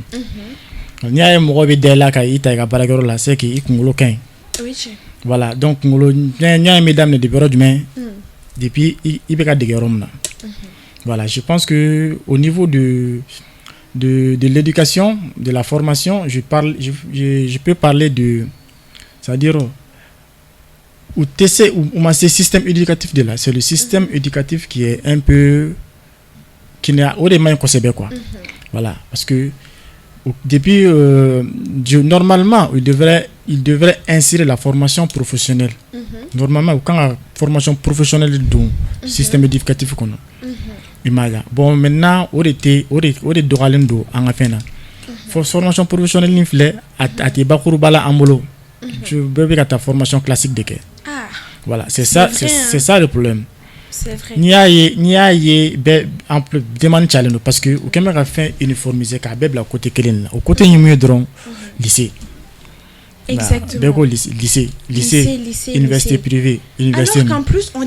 N'i y'a ye mɔgɔ bɛ da i la ka i ta i ka baarakɛyɔrɔ la, c'est que i kunkolo ka ɲi. O ye tiɲɛ. Voilà, donc kunkolo ɲɛ in bɛ daminɛ depuis yɔrɔ jumɛn? Depuis i bɛ ka dege yɔrɔ min na. Voilà, je pense que au niveau de l'éducation, de la formation, je parle, je peux parler de, c'est-à-dire, u tɛ se, u ma se système éducatif de la, c'est le système éducatif qui est un peu, qui n'a, o de man ɲi kosɛbɛ quoi. Voilà, parce que depuis, normalement, il devrait insérer la formation professionnelle. Normalement, u kan ka formation professionnelle don système éducatif kɔnɔ. I m'a ye wa? Bon, maintenant, o de tɛ, o de dɔgɔyalen don an ka fɛn na. Formation professionnelle in filɛ, a tɛ bakuruba la an bolo. Bɛɛ bɛ ka taa formation classique de kɛ. Ah, Voilà, c'est ça, vrai, hein. c'est ça le problème. C'est vrai. N'i y'a ye bɛɛ en plus demande cayalen don, parce que u kɛn bɛ ka fɛn uniformiser k'a bɛɛ bila côté kelen la. O côté in ye mun ye dɔrɔn? Lycée. Exactement. Bɛɛ ko lycée, lycée, lycée, Lycée, lycée, université lycée. privée, université. Alors qu'en plus, on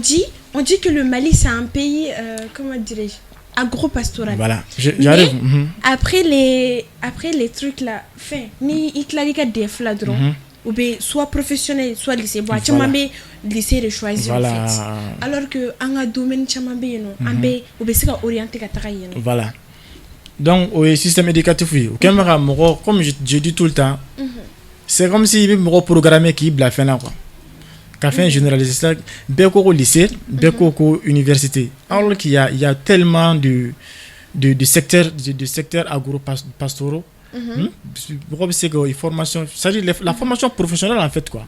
dit que le Mali, c'est un pays, comment dirais-je, agro-pastoral. Voilà, j'arrive. Mais après les trucs là, fin, ni i tilal'i ka DEF la dɔrɔn, ou bien soit professionnel, soit lycée. Bon, caman bɛ lycée de choisir en fait. Alors que an ka domaine caman bɛ yen nɔ, an bɛ u bɛ se ka orienter ka taga yen nɔ. Voilà. Donc, o ye système éducatif ye. O kɛn bɛ ka mɔgɔ, comme je dis tout le temps, c'est comme si i bɛ mɔgɔ programmer k'i bila fɛn na quoi. Ka fɛn généraliser ça, bɛɛ ko ko lycée, bɛɛ ko ko université. Alors qu'il y a tellement de secteurs de secteurs agro-pastoraux. Mɔgɔ bɛ se ka formation, c'est-à-dire la formation professionnelle en fait quoi.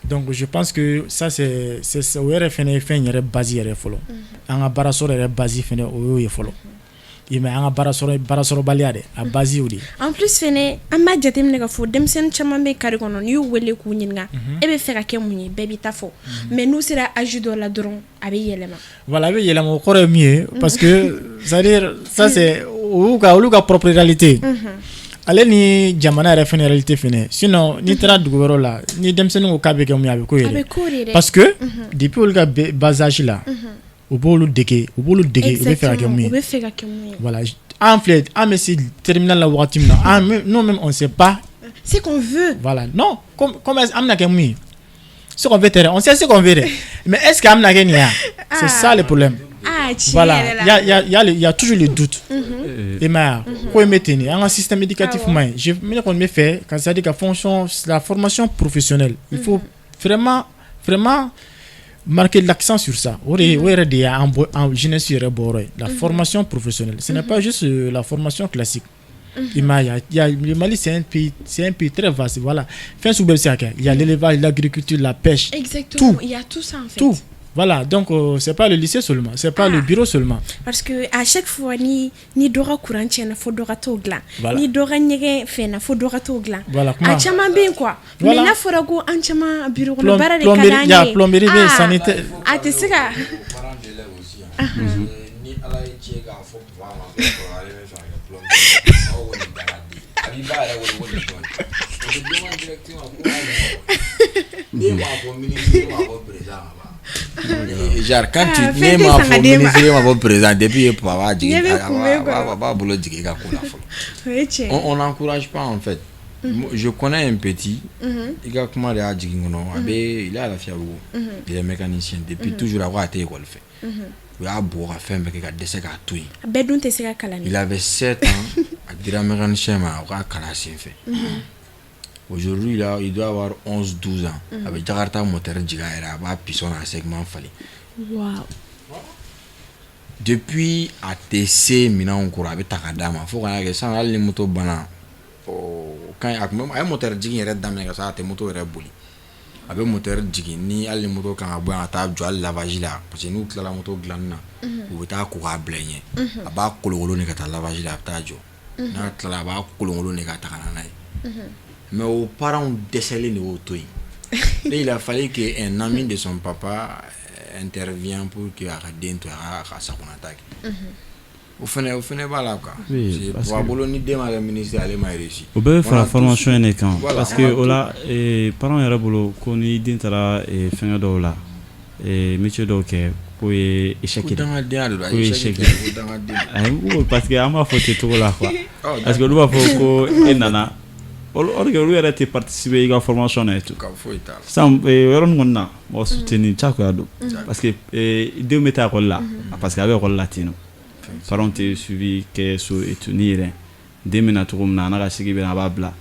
Donc je pense que ça c'est o yɛrɛ fɛnɛ ye fɛn yɛrɛ base yɛrɛ fɔlɔ. An ka baara sɔrɔ yɛrɛ base fɛnɛ o y'o ye fɔlɔ. I m'a ye, an ka baara sɔrɔ, baara sɔrɔbaliya dɛ, a base y'o de ye. En plus fɛnɛ, an b'a jateminɛ k'a fɔ denmisɛnnin caman bɛ carré kɔnɔ, n'i y'u wele k'u ɲininka e bɛ fɛ ka kɛ mun ye, bɛɛ b'i ta fɔ, mais n'u sera âge dɔ la dɔrɔn, a bɛ yɛlɛma. Voilà, a bɛ yɛlɛma, o kɔrɔ ye min ye, parce que c'est-à-dire ça c'est olu ka propre réalité. Ale ni jamana yɛrɛ fɛnɛ réalité fɛnɛ. Sinon n'i taara dugu wɛrɛw la, ni denmisɛnnin ko k'a bɛ kɛ mun ye, a bɛ k'o ye A bɛ dɛ. k'o de dɛ. Parce que depuis olu ka bas âge la, u b'olu dege u bɛ fɛ ka kɛ mun U ye. bɛ fɛ ka kɛ mun ye. Voilà, an filɛ, an bɛ se terminale la wagati min na, an nous même on sait pas. Ce qu'on veut. Voilà, non, comme an bɛna kɛ mun ye? Ce qu'on veut tɛ dɛ, on sait ce qu'on veut dɛ. Mais est-ce que an bɛna kɛ nin ye wa? C'est ça le problème. Ah, tiɲɛ Voilà, yɛrɛ la. il y a toujours le doute. I m'a ye wa? Ko in bɛ ten de, an ka système éducatif man ɲi. Je ne kɔni bɛ fɛ ka, c'est à dire ka fonction, la formation professionnelle, il faut vraiment vraiment marquer l'accent sur ça. O de o yɛrɛ de y'an bɔ an jeunesse yɛrɛ bɔyɔrɔ ye. La formation professionnelle, ce n'est pas juste la formation classique. I m'a ye, le Mali, c'est un pays très vaste, voilà. Fɛn sugu bɛɛ bɛ se ka kɛ. Il y a l'élevage, l'agriculture, la pêche. Exactement. Tout. Il y a tout ça en fait. Tout. Voilà, donc c'est pas le lycée seulement, c'est pas le bureau seulement. Parce que à chaque fois ni dɔ ka courant tiɲɛna, fo dɔ ka t'o dilan. Voilà. Ni dɔ ka ɲɛgɛn fɛnna, fo dɔ ka t'o dilan. Voilà, a kuma. Caman bɛ yen quoi. Voilà. Mais n'a fɔra ko an caman bureau kɔnɔ baara de ka plomberie, d'an il y a ye. Plomberie bɛ yen, sanitaire. A tɛ se ka. Parents d'élèves aussi, hein. Ni Ala ye tiɲɛ k'a fɔ papa ma ko ale bɛ fɛ ka kɛ plombier, aw ko nin dangaden, a b'i ba yɛrɛ wele ko nin jɔn, o tɛ demande directement ko ne m'a fɔ ministre, ne m'a fɔ président ka ban. Genre quand tu Ah, ne fɛn tɛ m'a san ka fɔ d'e ma. Ministre, ne m'a fɔ président, depuis ye papa b'a jigin Ɲɛ bɛ a kun bɛ kɔrɔ. a b'a bolo jigin i ka ko la fɔlɔ. O ye tiɲɛ ye. On n'encourage pas en fait. Moi, je connais un petit, i ka kuma de y'a jigin kɔnɔ, a bɛ, il est à Lafiyabugu, il est mécanicien depuis toujours. A ko a tɛ école fɛ, u y'a bugɔ ka fɛn bɛɛ kɛ ka dɛsɛ k'a to yen. A bɛɛ dun tɛ se ka kalan. Il avait 7 ans, a dira mécanicien ma, o k'a kalan a sen fɛ. Aujourd'hui il doit avoir 11 12 ans, a bɛ Jakarta moteur jigin a yɛrɛ, a b'a piston n'a segment falen. Depuis a tɛ se minɛnw kɔrɔ, a bɛ ta ka d'a ma fo ka n'a kɛ sisan, hali ni moto banna, o ka ɲi. A tun bɛ, a ye moteur jigin yɛrɛ daminɛ ka sɔrɔ a tɛ moto yɛrɛ boli. A bɛ moteur jigin ni hali ni moto kan ka bɔ yan ka taa jɔ hali lavage la, parce que n'u tilala moto dilanni na, u bɛ taa ko k'a bila ɲɛ, a b'a kolonkolon de ka taa lavage la, a bɛ taa jɔ, n'a tilala, a b'a kolonkolon de ka ta ka na n'a ye. Mais o parents dɛsɛlen de y'o to yen, et il a fallu que un ami de son papa intervienne pour que a ka den to yen, a ka sagonata kɛ. O fɛnɛ b'a la quoi. Oui, parce papa que- bolo ni den ma kɛ ministre, ale ma réussi. O bɛɛ bɛ fara On a tous- formation in de kan. Voilà, parce que on a o la parents yɛrɛ bolo ko ni den taara fɛngɛ dɔw la, métier dɔw kɛ, k'o ye échec Ko de. dangadenya de don. Ko ye échec échec. tɛ, ko dangaden don. Ayi, parce que an b'a fɔ ten cogo la quoi. Oh, parce que olu b'a fɔ ko e nana olu, or que olu yɛrɛ tɛ participer i ka formation na et tout. Ka foyi t'a la. Sisan yɔrɔnin kɔni na, mɔgɔ soutenir diyagoya don, parce que denw bɛ taa école la, parce que a bɛ école la ten nɔ, parents tɛ suivi kɛ so et tout. Ni yɛrɛ den bɛna cogo min na, a n'a ka sigi bɛ na, a b'a bila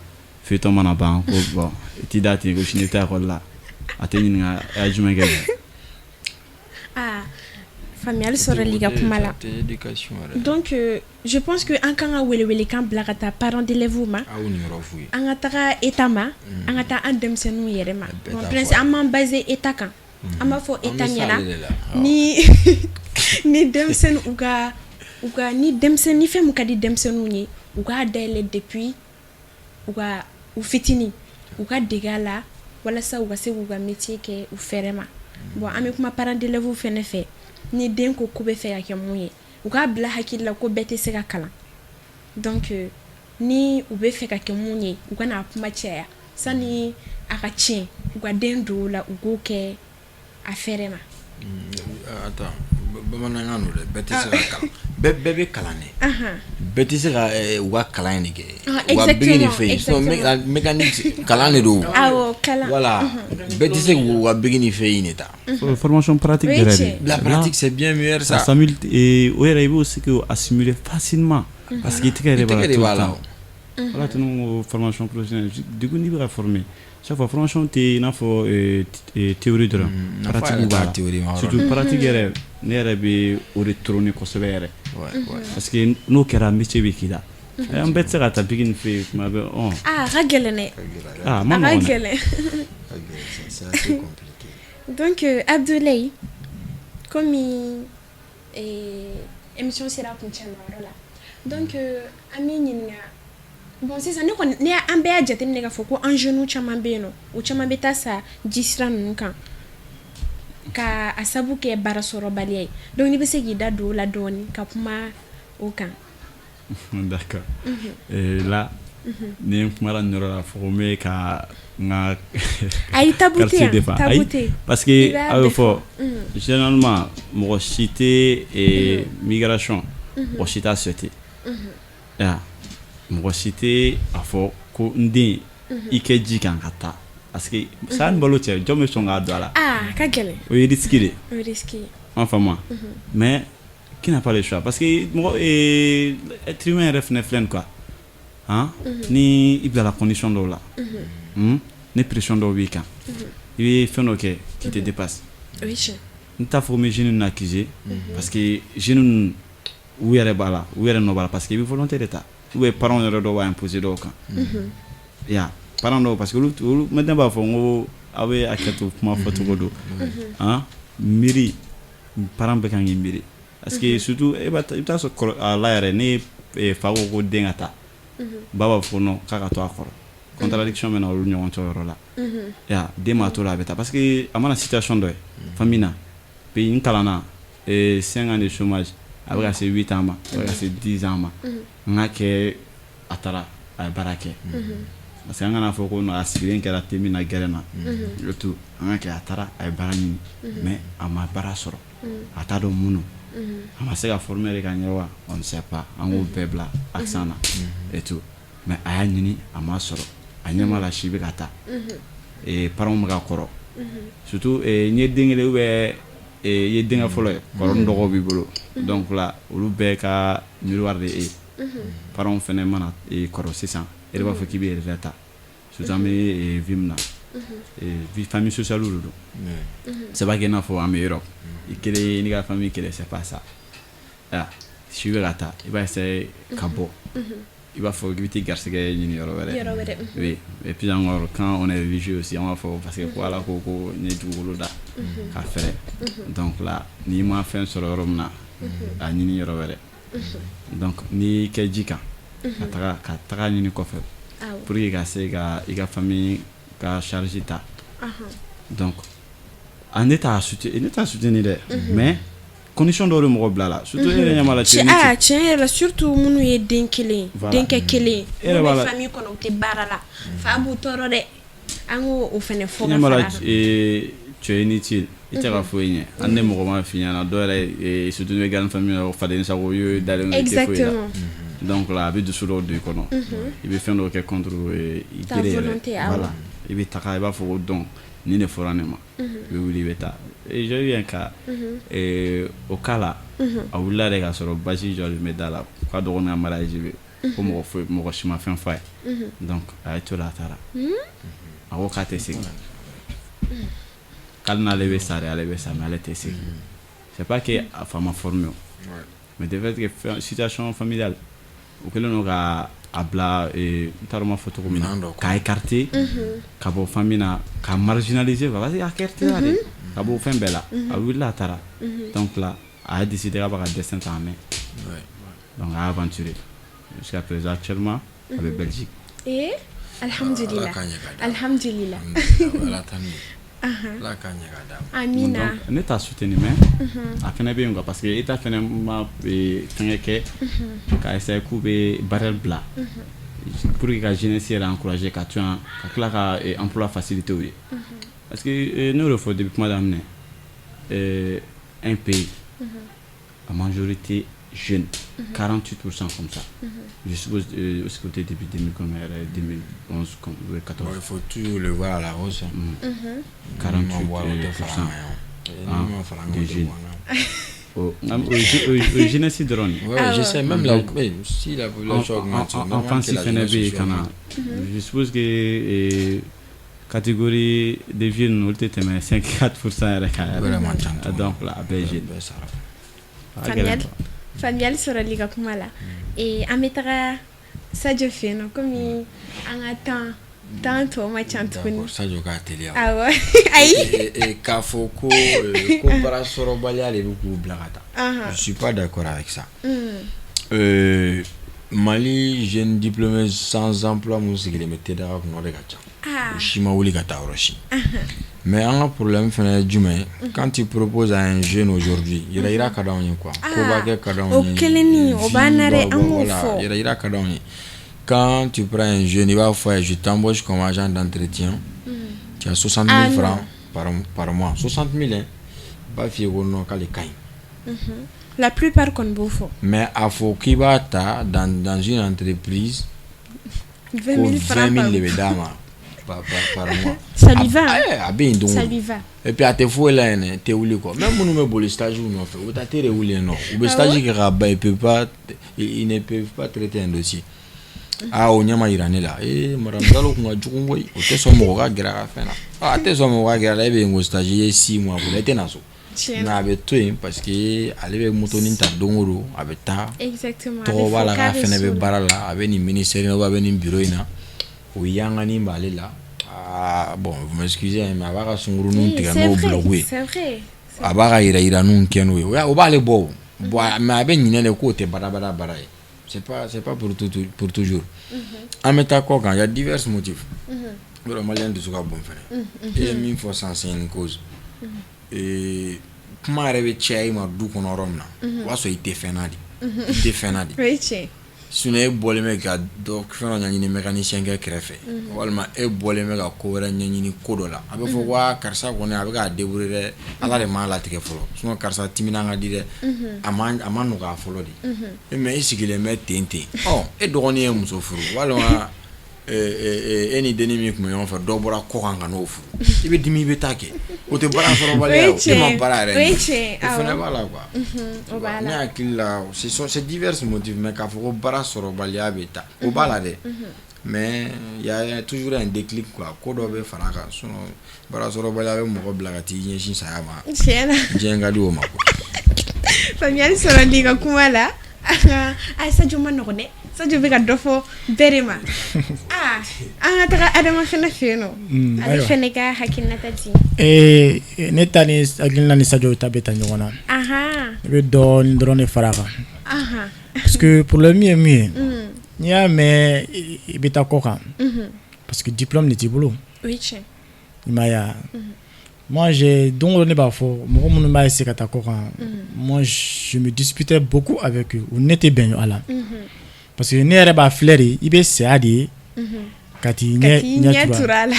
feuilleton mana ban ko bon, i t'i da ten ko sini i bɛ taa école la, a tɛ ɲininka a ye jumɛn kɛ bi. Ah, faamuyali sɔrɔli i ka kuma la. Tɛ éducation yɛrɛ. Donc je pense que an kan ka welewelekan bila ka taa parents d'élèves ma. Aw niyɔrɔ f'u ye. An ka taga état ma, an ka taa an denmisɛnninw yɛrɛ ma. Bɛɛ Bon, t'a prince, fɔ a an m'an basé état kan, an b'a fɔ An état bɛ ɲɛna s'ale de la. Awɔ. Ni denmisɛnnin u ka ni denmisɛnnin, ni fɛn mun ka di denmisɛnninw ye, u k'a dayɛlɛ depuis u ka u fitinin, u ka dege a la walasa u ka se k'u ka métier kɛ u fɛrɛ ma. Bon, an bɛ kuma parents d'élèves fɛnɛ fɛ, ni den ko k'u bɛ fɛ ka kɛ mun ye, u k'a bila hakili la ko bɛɛ tɛ se ka kalan. Donc ni u bɛ fɛ ka kɛ mun ye, u ka n'a kuma caya sani a ka tiɲɛ, u ka den don o la, u k'o kɛ a fɛrɛ ma. Attends, bamanankan don dɛ, bɛɛ tɛ se ka kalan, bɛɛ bɛ kalan dɛ. Bɛɛ tɛ se ka u ka kalan in de kɛ. U ka bigi ni fɛn sinon mécanique kalan de don. Awɔ, kalan. Voilà, bɛɛ tɛ se k'u ka bigi ni fɛn in de ta. Formation pratique O ye yɛrɛ tiɲɛ. de. La pratique, c'est bien meilleur ça. Ça o yɛrɛ, i b'o se k'o assimiler facilement parce que i tɛgɛ yɛrɛ I b'a la tɛgɛ de tout b'a le la temps. O. Voilà, tɛ ne ko formation professionnelle, du coup n'i bɛ ka former, chaque fois formation tɛ i n'a fɔ théorie dɔrɔn, Nafa pratique yɛrɛ b'a t'a la. théorie ma yɔrɔ. Surtout pratique yɛrɛ, ne yɛrɛ bɛ o de prôner kosɛbɛ yɛrɛ. Parce que n'o kɛra, métier bɛ k'i la. An bɛɛ tɛ se ka taa bigi ni fɛ yen tuma bɛɛ ɔn. Ah, a ka gɛlɛn dɛ. Ah, a ma A ka nɔgɔn dɛ. gɛlɛn. Ka gɛlɛn, c'est assez compliqué. Donc Abdoulaye, komi émission sera kuncɛ ma yɔrɔ la, donc an b'i ɲininka. Bon, sisan ne kɔni ne an bɛɛ y'a jateminɛ k'a fɔ ko an jeunes caman bɛ yen nɔ, u caman bɛ taa sa ji sira ninnu kan ka a sabu kɛ baara sɔrɔbaliya ye. Donc n'i bɛ se k'i da don o la dɔɔni ka kuma o kan. D'accord. Et là, ni n kumara nin yɔrɔ la, fɔ ko n bɛ ka n ka Ayi, tabu tɛ quartier yan. défend. Tabu Ayi, tɛ yen. parce que I b'a a y'o bɛɛ fɔ, fɔ. Généralement mɔgɔ si tɛ migration, mɔgɔ si t'a souhaité. Ya, mɔgɔ si tɛ a fɔ ko n den i kɛ ji kan ka taa, parce que saya ni balo cɛ, jɔn bɛ sɔn k'a don a la? Ah, a ka gɛlɛn. O ye risque de ye. O ye risque ye. An faamu wa? Mais qui n'a pas le choix, parce que mɔgɔ être humain yɛrɛ fɛnɛ filɛ nin quoi, han, ni i bilala condition dɔw la, ni pression dɔw b'i kan, i bɛ fɛn dɔ kɛ qui te dépasse. O ye tiɲɛ. N t'a fɔ ko n bɛ jeunes ninnu accuser, parce que jeunes ninnu, u yɛrɛ b'a la, u yɛrɛ nɔ b'a la, parce que i bɛ volonté de ta. Ou bien parents yɛrɛ dɔw b'a imposer dɔw kan. Ya parents dɔw, parce que olu maintenant b'a fɔ n ko aw bɛ hakɛ to, kuma fɔcogo don. Han, miiri, parent bɛɛ kan k'i miiri, parce que surtout e b'a i bɛ taa sɔrɔ a la yɛrɛ, ne fa ko ko den ka taa, ba b'a fɔ non, k'a ka to a kɔrɔ. Contradiction bɛ na olu ɲɔgɔn cɛ o yɔrɔ la. Ya den m'a to la, a bɛ taa, parce que a mana situation dɔ ye famille na. Puis n kalanna 5 ans de chômage, a bɛ ka se 8 ans ma, a bɛ ka se 10 ans ma. N ka kɛ a taara, a ye baara kɛ, parce que an kana fɔ ko non, a sigilen kɛra te min na gɛrɛn na et tout. An ka kɛ a taara, a ye baara ɲini, mais a ma baara sɔrɔ. A t'a dɔn mun don, a ma se ka former de ka ɲɛ wa, on ne sait pas. An k'o bɛɛ bila accent na et tout, mais a y'a ɲini, a ma sɔrɔ. A ɲɛ b'a la, si bɛ ka taa, parents bɛ ka kɔrɔ. Surtout n ye den kelen ou bien i ye denkɛ fɔlɔ ye, kɔrɔ ni dɔgɔw b'i bolo. Donc la, olu bɛɛ ka miroir de ye. Parents fɛnɛ mana kɔrɔ sisan, e de b'a fɔ k'i bɛ yɛrɛ ta. Surtout an bɛ vie min na, vie famille sociale de don. C'est pas que i n'a fɔ an bɛ Europe, i kelen n'i ka famille kelen, c'est pas ça. Ah, si bɛ ka taa, i b'a essayer ka bɔ, i b'a fɔ k'i bɛ t'i garisɛgɛ ɲini yɔrɔ wɛrɛ. Oui, et puis encore, quand on est religieux aussi, an b'a fɔ parce que ko Ala ko ko n ye dugukolo da ka fɛrɛ. Donc là, n'i ma fɛn sɔrɔ yɔrɔ min na, a ɲini yɔrɔ wɛrɛ. Donc n'i kɛ ji kan ka taga ɲini kɔfɛ pour que ka se ka i ka famille ka charge ta. Donc a ne t'a soutenir, ne t'a soutenir dɛ, mais condition dɔw de mɔgɔ bila la, surtout e yɛrɛ ɲɛ b'a la. Cɛ aa, tiɲɛ yɛrɛ la, surtout minnu ye den kelen, denkɛ kelen, minnu bɛ famille kɔnɔ, u tɛ baara la, fa b'u tɔɔrɔ dɛ. An k'o o fɛnɛ fɔ ka fara. Tu es inutile, i tɛ ka foyi ɲɛ. Hali ni mɔgɔ ma f'i ɲɛna, dɔw yɛrɛ, surtout ni bɛ grande famille la, faden sago, i dalen don, i tɛ foyi la. Donc là, a bɛ dusu dɔw don i kɔnɔ, i bɛ fɛn dɔw kɛ contre i gré yɛrɛ. Voilà, i bɛ taga, i b'a fɔ ko donc nin de fɔra ne ma, i bɛ wuli, i bɛ taa. J'ai eu un cas, o cas la, a wulila de k'a sɔrɔ basi jɔlen bɛ da la, k'a dɔgɔnin ka mariage bɛ, ko mɔgɔ foyi, mɔgɔ si ma fɛn f'a ye. Donc a ye to la, a taara, a ko k'a tɛ segin, k'ale n'ale bɛ sa de, ale bɛ sa, mais ale tɛ segin. C'est pas que a fa ma formé o, mais de fait que situation familiale, o kɛlen don ka a bila, n t'a dɔn n b'a fɔ cogo min na, k'a écarter ka bɔ famille na, ka marginaliser quoi, parce que a écarté la de ka bɔ fɛn bɛɛ la. A wulila, a taara. Donc là, a y'a décidé k'a b'a ka destin ta en main. Donc a y'a aventuré jusqu'à présent, actuellement a bɛ Belgique. Eh, alhamdulillah, alhamdulillah. Ala k'a ɲɛ ka d'a ma. Amina. Ne t'a soutenir, mais a fɛnɛ bɛ yen quoi, parce que État fɛnɛ ma fɛngɛ kɛ k'a essayer k'u bɛ barrière bila pour que ka jeunesse yɛrɛ encourager ka to yan, ka tila ka emploi faciliter u ye. Parce que ne y'o de fɔ depuis kuma daminɛ, un pays à majorité jeune, 48% comme ça, je suppose, aussi côté depuis 2000 combien, 2011 comme 14. Bon, il faut toujours le voir à la hausse. 48% de jeunes. O jeunesse dɔrɔn de. Ouais, je sais, même la, si la population augmente, enfance fɛnɛ bɛ yen ka na. Je suppose que catégorie de vieux ninnu, olu tɛ tɛmɛ 5 4% yɛrɛ kan yɛrɛ. Donc là, a bɛɛ ye jeune. Faamuyali sɔrɔli ka kuma la. An bɛ taga Sadio fɛ yen nɔ, komi an ka temps tɔ ma ca tuguni. Sadio k'a teliya. Awɔ, ayi. K'a fɔ ko baara sɔrɔbaliya de bɛ k'u bila ka taa. Je suis pas d'accord avec ça. Mali jeune diplômé sans emploi mun sigilen bɛ TDA kunna, o de ka ca. O si ma wuli ka taa yɔrɔ si. Mais an ka problème fana ye jumɛn ye? Quand tu proposes à un jeune aujourd'hui, yɛrɛ yira ka d'anw ye quoi. Koba kɛ ka d'anw ye. O kelennin o b'an na dɛ, an k'o fɔ. Yɛrɛ yira ka d'anw ye. Quand tu prends un jeune, il va faire, je t'embauche comme agent d'entretien. Tu as 60 000 francs par mois. 60 000, hein. B'a f'i ye ko non, k'ale ka ɲi. La plupart kɔni b'o fɔ. Mais a fɔ k'i b'a ta dans une entreprise, 20 000 francs ko 20 000 de bɛ d'a ma par mois. Ça lui va. A bɛ yen don o Ça don. lui va. Et puis a tɛ foyi la yen dɛ, tɛ wuli kɔ. Même minnu bɛ boli stage nɔfɛ, u bɛ taa te de wuli yen nɔ. U bɛ stage kɛ ka ban, ils peuvent pas, ils ne peuvent pas traiter un dossier. Aa, o ɲɛ ma yira ne la. Ee, madame Diallo kun ka jugu koyi. O tɛ sɔn mɔgɔ ka gɛrɛ a ka fɛn na. A tɛ sɔn mɔgɔ ka gɛrɛ a la, e bɛ yen ko stage, i ye 6 mois bolo, e tɛ na so. Mais a bɛ to yen parce que ale bɛ motonin ta don o don, a bɛ taa. Tɔgɔ b'a la k'a fɛnɛ bɛ baara la, a bɛ nin ministère in na, a bɛ nin bureau in na. O yangani b'ale la. Ah bon, vous m'excusez, mais a b'a ka sunkuruninw tigɛ n'o bloc ye. A b'a ka yira yiraninw kɛ n'o ye. O b'ale bɔ o. Bon, mais a bɛ ɲinɛ de k'o tɛ badabada baara ye. C'est pas pour tout, pour toujours. An bɛ taa kɔ kan, il y a divers motifs. Yɔrɔ malien dusu ka bon fɛnɛ. E ye min fɔ sisan, c'est une cause. Kuma yɛrɛ bɛ caya i ma du kɔnɔ yɔrɔ min na, o b'a sɔrɔ i tɛ fɛn na de. I tɛ fɛn na de. O ye tiɲɛ. Sinon e bɔlen bɛ ka dɔ fɛn dɔ ɲɛɲini mécanicien kɛ kɛrɛfɛ, walima e bɔlen bɛ ka ko wɛrɛ ɲɛɲini ko dɔ la, a bɛ fɔ ko aa, karisa kɔni a bɛ k'a débrouiller dɛ, Ala de m'a latigɛ fɔlɔ, sinon karisa timinan ka di dɛ, a ma nɔgɔya fɔlɔ de. Mais e sigilen bɛ ten ten, ɔ e dɔgɔnin ye muso furu, walima e ni dennin min tun bɛ ɲɔgɔn fɛ, dɔ bɔra kɔ kan ka n'o furu, i bɛ dimi, i bɛ taa kɛ, o tɛ baara sɔrɔbaliya ye, e ma baara yɛrɛ ɲini, o fana b'a la quoi. Ne hakili la, c'est divers motifs, mais k'a fɔ ko baara sɔrɔbaliya bɛ taa, o b'a la dɛ, mais il y a toujours un déclic quoi, ko dɔ bɛ fara a kan, sinon baara sɔrɔbaliya bɛ mɔgɔ bila ka t'i ɲɛsin saya ma. Tiɲɛ na. Diɲɛ ka di o ma quoi. Faamuyali sɔrɔli ka kuma la. A Sadio ma nɔgɔn dɛ, Sadio bɛ ka dɔ fɔ bɛɛ de ma. Aa, an ka taga Adama fɛnɛ fɛ yen nɔ, ale fɛnɛ ka hakilinata di. Ne ta ni hakilina ni Sadio ta bɛ taa ɲɔgɔn na. Ne bɛ dɔɔnin dɔrɔn de fara a kan. Parce que problème ye min ye, n'i y'a mɛn i bɛ taa kɔ kan, parce que diplôme de t'i bolo. O ye tiɲɛ. I m'a ye wa? Moi, j'ai don o don ne b'a fɔ mɔgɔ minnu b'a essayer ka taa kɔ kan, moi je me disputais beaucoup avec eux, u ni ne tɛ bɛn a la. Parce que ne yɛrɛ b'a filɛ de, i bɛ saya de ye ka t'i ɲɛ turu a la.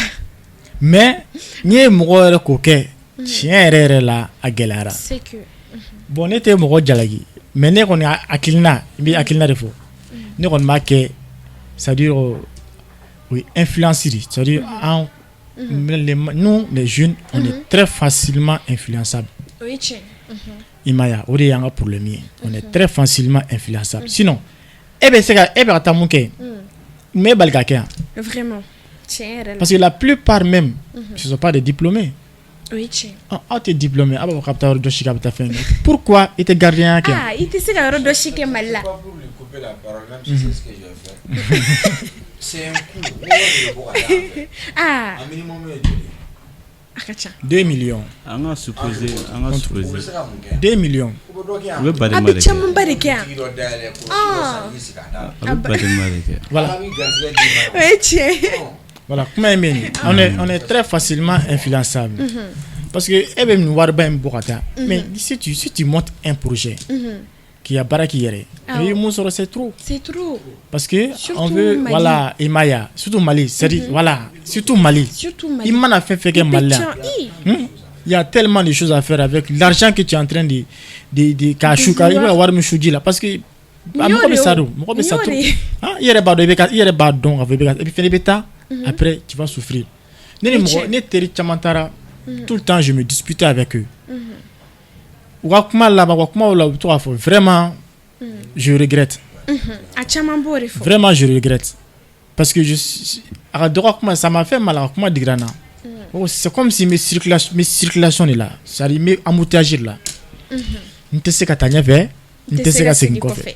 Mais n'i ye mɔgɔ yɛrɛ k'o kɛ, tiɲɛ yɛrɛ yɛrɛ la, a gɛlɛyara. Bon, ne tɛ mɔgɔ jalaki, mais ne kɔni hakilina, n bɛ hakilina de fɔ. Ne kɔni b'a kɛ, c'est à dire o ye influence de, c'est à dire an nous les jeunes, on est très facilement influençables. O ye tiɲɛ. I m'a ye wa? O de y'an ka problème ye. On est très facilement influençable. Sinon e bɛ se ka e bɛ ka taa mun kɛ, mun b'e bali ka kɛ yan? Vraiment, tiɲɛ yɛrɛ la. Parce que la plupart même, ce sont pas des diplômés. O ye tiɲɛ. Aw tɛ diplômé, aw b'a fɔ k'a bɛ taa yɔrɔ dɔ si k'a bɛ taa fɛn kɛ. Pourquoi i tɛ gardien kɛ? Ah, i tɛ se ka yɔrɔ dɔ si kɛ Mali la. Pas pour lui couper la parole, même si c'est ce que je vais faire. C'est un coût. Ah. Un minimum ye joli ye? A ka ca. 2 millions. An ka supposer, an ka U bɛ supposer. se ka mun kɛ? 2 millions. U bɛ dɔ kɛ yan. U bɛ A badenma bɛ de kɛ. camanba de kɛ yan. Tigi dɔ dayɛlɛ ko dɔ san k'i sigi a da la. A bɛ badenma de kɛ. Voilà. Ala b'i garisɛgɛ d'i ma. O ye tiɲɛ. Voilà, kuma ye min ye, on est très facilement influençable. Parce que e bɛ nin wariba in bɔ ka taa. Mais si tu montes un projet, k'i ka baara k'i yɛrɛ ye, i bɛ mun sɔrɔ, c'est trop. C'est trop. Parce que Surtout on veut Mali. Voilà, i m'a ye wa? Surtout Mali, c'est-à-dire voilà, surtout Mali. Surtout Mali. I mana fɛn fɛn kɛ Mali la. Il y a tellement de choses à faire avec l'argent que tu es en train de k'a su ka i bɛ ka wari min su ji la, parce que a mɔgɔ bɛ sa don, mɔgɔ bɛ sa trop. Ah, i yɛrɛ b'a dɔn i bɛ ka i yɛrɛ b'a dɔn k'a fɔ i bɛ ka i fɛnɛ bɛ taa, après tu vas souffrir. Ne ni mɔgɔ ne teri caman taara, tout le temps je me disputais avec eux. U ka kuma laban, u ka kumaw la, u bɛ to k'a fɔ: vraiment, je regrette. A caman b'o de fɔ. Vraiment, je regrette. Parce que je a ka dɔgɔ kuma, ça m'a fait mal, a ka kuma digira n na. Oh, c'est comme si n bɛ circulation, n bɛ circulation de la, c'est-à-dire n bɛ embouteillage de la. N tɛ se ka taa ɲɛfɛ, n tɛ se ka segin kɔfɛ.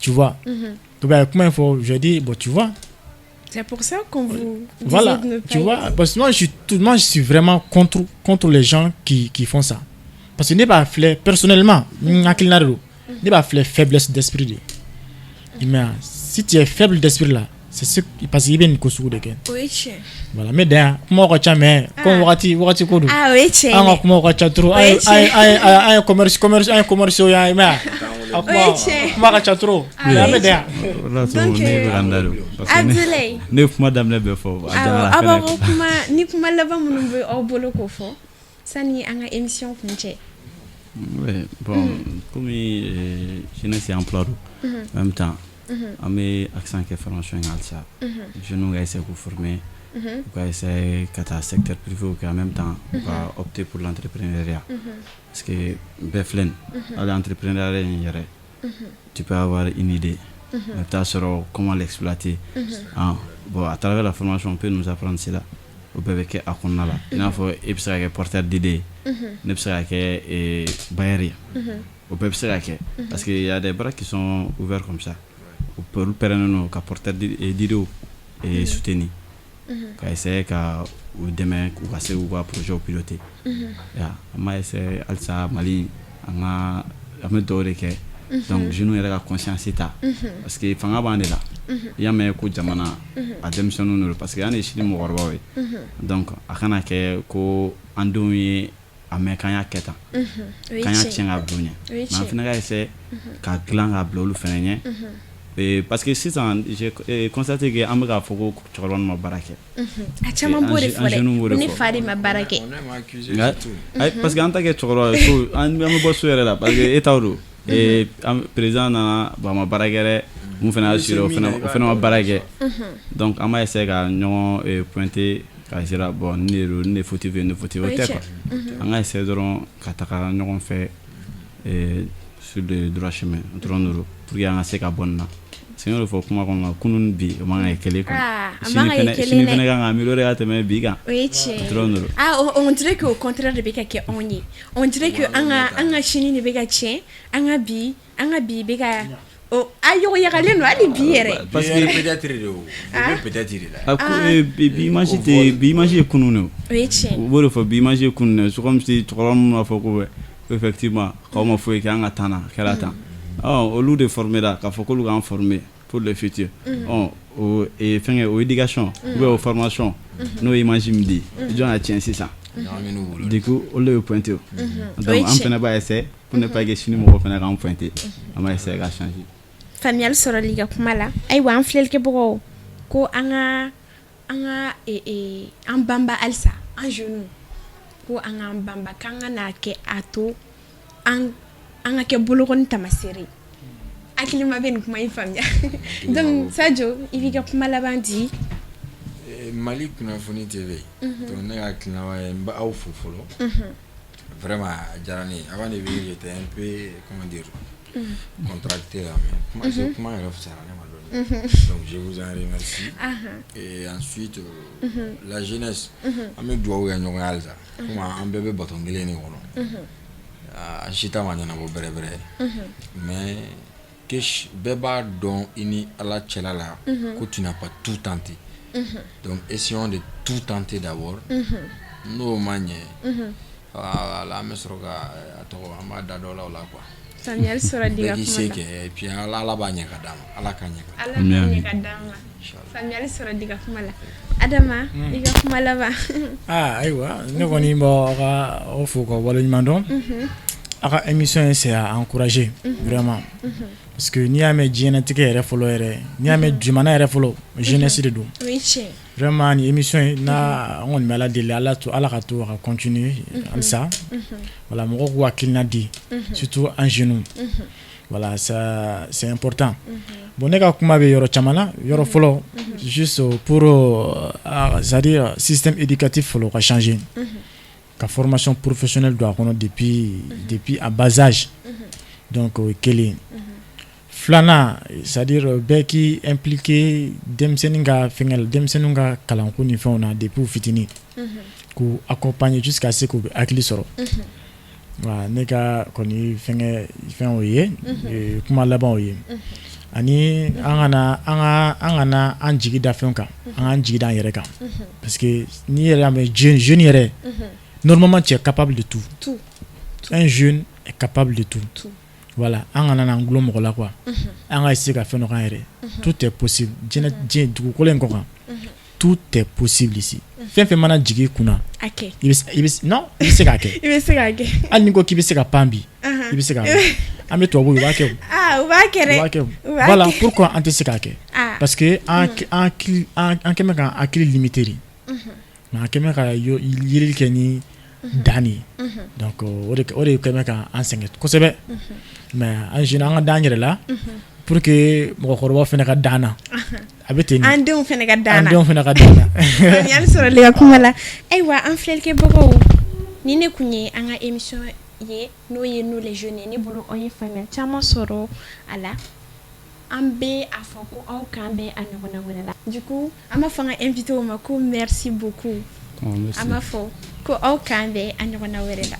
Tu vois? Donc a ye kuma in fɔ, j'ai dit: bon, tu vois. C'est pour ça qu'on vous Voilà, disait de ne pas tu y vois, aller. Parce que moi je suis vraiment contre les gens qui font ça. Parce que ne b'a filɛ personnellement, n hakilina de don. Ne b'a filɛ faiblesse d'esprit de. I m'a ye wa? Si tu es faible d'esprit là, c'est ce parce que i bɛ nin ko sugu de kɛ. O ye tiɲɛ. Voilà, n bɛ dan yan, kumaw ka ca, mais comme wagati ko don. Ah, o ye tiɲɛ An ka dɛ. kumaw ka ca trop. O ye tiɲɛ. An ye commerce an ye commerciaux ye, i m'a ye wa? A O ye tiɲɛ. kuma ka ca trop. Mais an bɛ dan yan. O de y'a to Donc, ne bɛ ka n da don. Parce que Abdoulaye. ne ye kuma daminɛ bɛɛ fɔ. A Awɔ, janyara aw b'aw fɛnɛ. ka kuma ni kuma laban minnu bɛ aw bolo k'o fɔ sani an ka émission kun cɛ. Ouais, bon, comme jeunesse ye emploi don, en même temps an bɛ accent kɛ formation in kan halisa. Jeunes ka essayer k'u former, u ka essayer ka taa secteur privé kɛ, en même temps u ka opter pour l'entrepreneuriat. Parce que bɛɛ filɛ nin, hali entrepreneuriat in yɛrɛ, tu peux avoir une idée, mais i bɛ taa sɔrɔ comment l'exploiter. Ah, bon, à travers la formation, on peut nous apprendre cela. O bɛɛ bɛ kɛ a kɔnɔna la. I n'a fɔ e bɛ se ka kɛ porteur d'idée ye, ne bɛ se ka kɛ bailleur ye, o bɛɛ bɛ se ka kɛ, parce que y a des bras qui sont ouverts comme ça. Olu pɛrɛnnen don ka porteur d'idées soutenir, ka essayer ka u dɛmɛ u ka se k'u ka projet piloter. An b'a essayer halisa Mali, an ka an bɛ dugawu de kɛ. Donc jeunes yɛrɛ ka conscience ta, parce que fanga b'an de la. I y'a mɛn ko jamana a denmisɛnninw de don, parce que an de ye sini mɔgɔkɔrɔbaw ye. Donc a kana kɛ ko an denw ye a mɛn k'an y'a kɛ tan, k'an y'a tiɲɛ k'a bila u ɲɛ. Mais an fana ka essayer ka dilan k'a bila olu fana ɲɛ, parce que sisan j'ai constaté que an bɛ k'a fɔ ko cɛkɔrɔba ninnu ma baara kɛ. A caman b'o de fɔ dɛ, ne fa de ma baara kɛ. Parce que an ta kɛ cɛkɔrɔba ye so, an bɛ bɔ so yɛrɛ la, parce que e t'aw don. Président nana bon, a ma baara kɛ dɛ. Mun fana y'a assuré, o fana ma baara kɛ. Donc an b'a essayer ka ɲɔgɔn pointer k'a jira, bon, nin de don, nin de fautif ye, nin de fautif o tɛ quoi. An ka essayer dɔrɔn ka taga ɲɔgɔn fɛ sur le droit chemin dɔrɔn de don, pour que an ka se ka bɔ nin na. Parce que n y'o de fɔ kuma kɔnɔ, kunun ni bi o man kan ka kɛ kelen quoi. Sini fana kan ka améliorer ka tɛmɛ bi kan. O ye tiɲɛ ye. Dɔrɔn de don. Ah, on dirait que au contraire de bɛ ka kɛ anw ye. On dirait que an ka sini de bɛ ka tiɲɛ, an ka bi bɛ ka a yɔgɔyagalen don hali bi yɛrɛ. Parce que peut-être de o bɛ peut-être de la. Bi image tɛ, bi image ye kunun de o. O ye tiɲɛ. U b'o de fɔ, bi image ye kunun de. C'est comme si cɛkɔrɔba minnu b'a fɔ ko effectivement k'aw ma foyi kɛ, an ka taa na a kɛra tan. Olu de formé la k'a fɔ k'olu k'an former pour le futur. Ɔ o fɛnkɛ, o éducation ou bien o formation, n'o ye image min di, jɔn y'a tiɲɛ sisan? Du coup olu de bɛ pointer o. Donc an fana b'a essayer pour ne pas que sini mɔgɔw fana k'an pointer, an b'a essayer ka changer. Faamuyali sɔrɔli ka kuma la. Ayiwa, an filɛlikɛbagaw, ko an ka an banba halisa, an jeunes, ko an k'an banba, k'an ka n'a kɛ a to an ka kɛ bolokɔni tamaseere ye. Hakilima bɛ nin kuma in faamuya. Donc Sadio, i b'i ka kuma laban di. Mali Kunnafoni TV, donc ne ka hakilina ye, n bɛ aw fo fɔlɔ. Vraiment a diyara ne ye. Avant de venir, j'étais un peu, comment dire, contracté là, mais kuma kuma yɛrɛ fisayara ne ma dɔɔni. Donc je vous en remercie. Et ensuite la jeunesse, an bɛ dugawu kɛ ɲɔgɔn ye halisa. Komi an bɛɛ bɛ baton kelen de kɔnɔ. An si ta ma ɲɛnabɔ bɛrɛ bɛrɛ. Mais que bɛɛ b'a dɔn i ni Ala cɛla la ko tu n'as pas tout tenté. Donc essayons de tout tenter d'abord. N'o ma ɲɛ, voilà, an bɛ sɔrɔ ka a tɔgɔ, an b'a da dɔ la o la quoi. Faamuyali sɔrɔ di ka Bɛɛ k'i kuma se la. kɛ et puis Ala b'a ɲɛ ka d'an ma. Ala k'a ɲɛ ka Ala k'a ɲɛ ka d'an ma. Faamuyali sɔrɔ di ka kuma la. Adama, i ka kuma laban. Ah, ayiwa, ne kɔni b'aw ka aw fo ka waleɲuman dɔn. Aw ka émission in, c'est à encourager vraiment, parce que n'i y'a mɛn diɲɛlatigɛ yɛrɛ fɔlɔ yɛrɛ, n'i y'a mɛn jamana yɛrɛ fɔlɔ, jeunesse de don. O ye tiɲɛ. Vraiment, nin émission in n'a, an kɔni bɛ Ala deli, Ala to Ala ka to a ka continuer halisa. Voilà, mɔgɔw k'u hakilina di, surtout an jeunes. Voilà, ça c'est important. Bon, ne ka kuma bɛ yɔrɔ caman na. Yɔrɔ fɔlɔ, juste pour c'est à dire système éducatif fɔlɔ ka changer, ka formation professionnelle don a kɔnɔ depuis à bas âge. Donc o ye kelen ye. Filanan, c'est à dire bɛɛ k'i impliqué denmisɛnnin ka fɛngɛ la, denmisɛnninw ka kalanko ni fɛnw na depuis u fitinin, k'u accompagner jusqu'à ce k'u bɛ hakili sɔrɔ. Voilà, ne ka kɔni fɛngɛ fɛn o ye, kuma laban o ye. Ani an kana an ka an kana an jigi da fɛn kan, an k'an jigi da an yɛrɛ kan, parce que n'i yɛrɛ y'a mɛn jeune, jeune yɛrɛ, normalement tu es capable de tout. Tout. Un jeune est capable de tout. Tout. Voilà, an kana n'an gulon mɔgɔ la quoi. An ka essayer ka fɛn dɔ k'an yɛrɛ. Tout est possible. Diɲɛ diɲɛ dugukolo in kɔ kan. Tout est possible ici. Fɛn fɛn mana jigin i kunna, A kɛ. i bɛ non, i bɛ se k'a kɛ. I bɛ se k'a kɛ. Hali n'i ko k'i bɛ se ka pan bi, i bɛ se k'a kɛ. An bɛ tubabuw ye, u b'a kɛ o. Ah, u b'a kɛ dɛ. U b'a kɛ o. U b'a Voilà kɛ. pourquoi an tɛ se k'a kɛ. Ah. Parce que an an hakili an kɛn bɛ k'an hakili limiter de. Mais an kɛn bɛ ka yeli kɛ ni dan de ye. Donc o de kɛn bɛ k'an sɛgɛn kosɛbɛ. Mais an jeune, an ka d'an yɛrɛ la pour que mɔgɔkɔrɔbaw fana ka d'an na. A bɛ ten de. An denw fana ka d'an An na. denw fana ka d'an na. Faamuyali sɔrɔli ka kuma la. Ayiwa, an filɛlikɛbagaw, ni ne kun ye an ka émission ye, n'o ye Nous les jeunes ye, ne bolo aw ye faamuya caman sɔrɔ a la. An bɛ a fɔ ko aw k'an bɛn a ɲɔgɔnna wɛrɛ la. Du coup, an b'a fɔ an ka invité ma ko merci beaucoup. An b'a fɔ ko aw k'an bɛn a ɲɔgɔnna wɛrɛ la.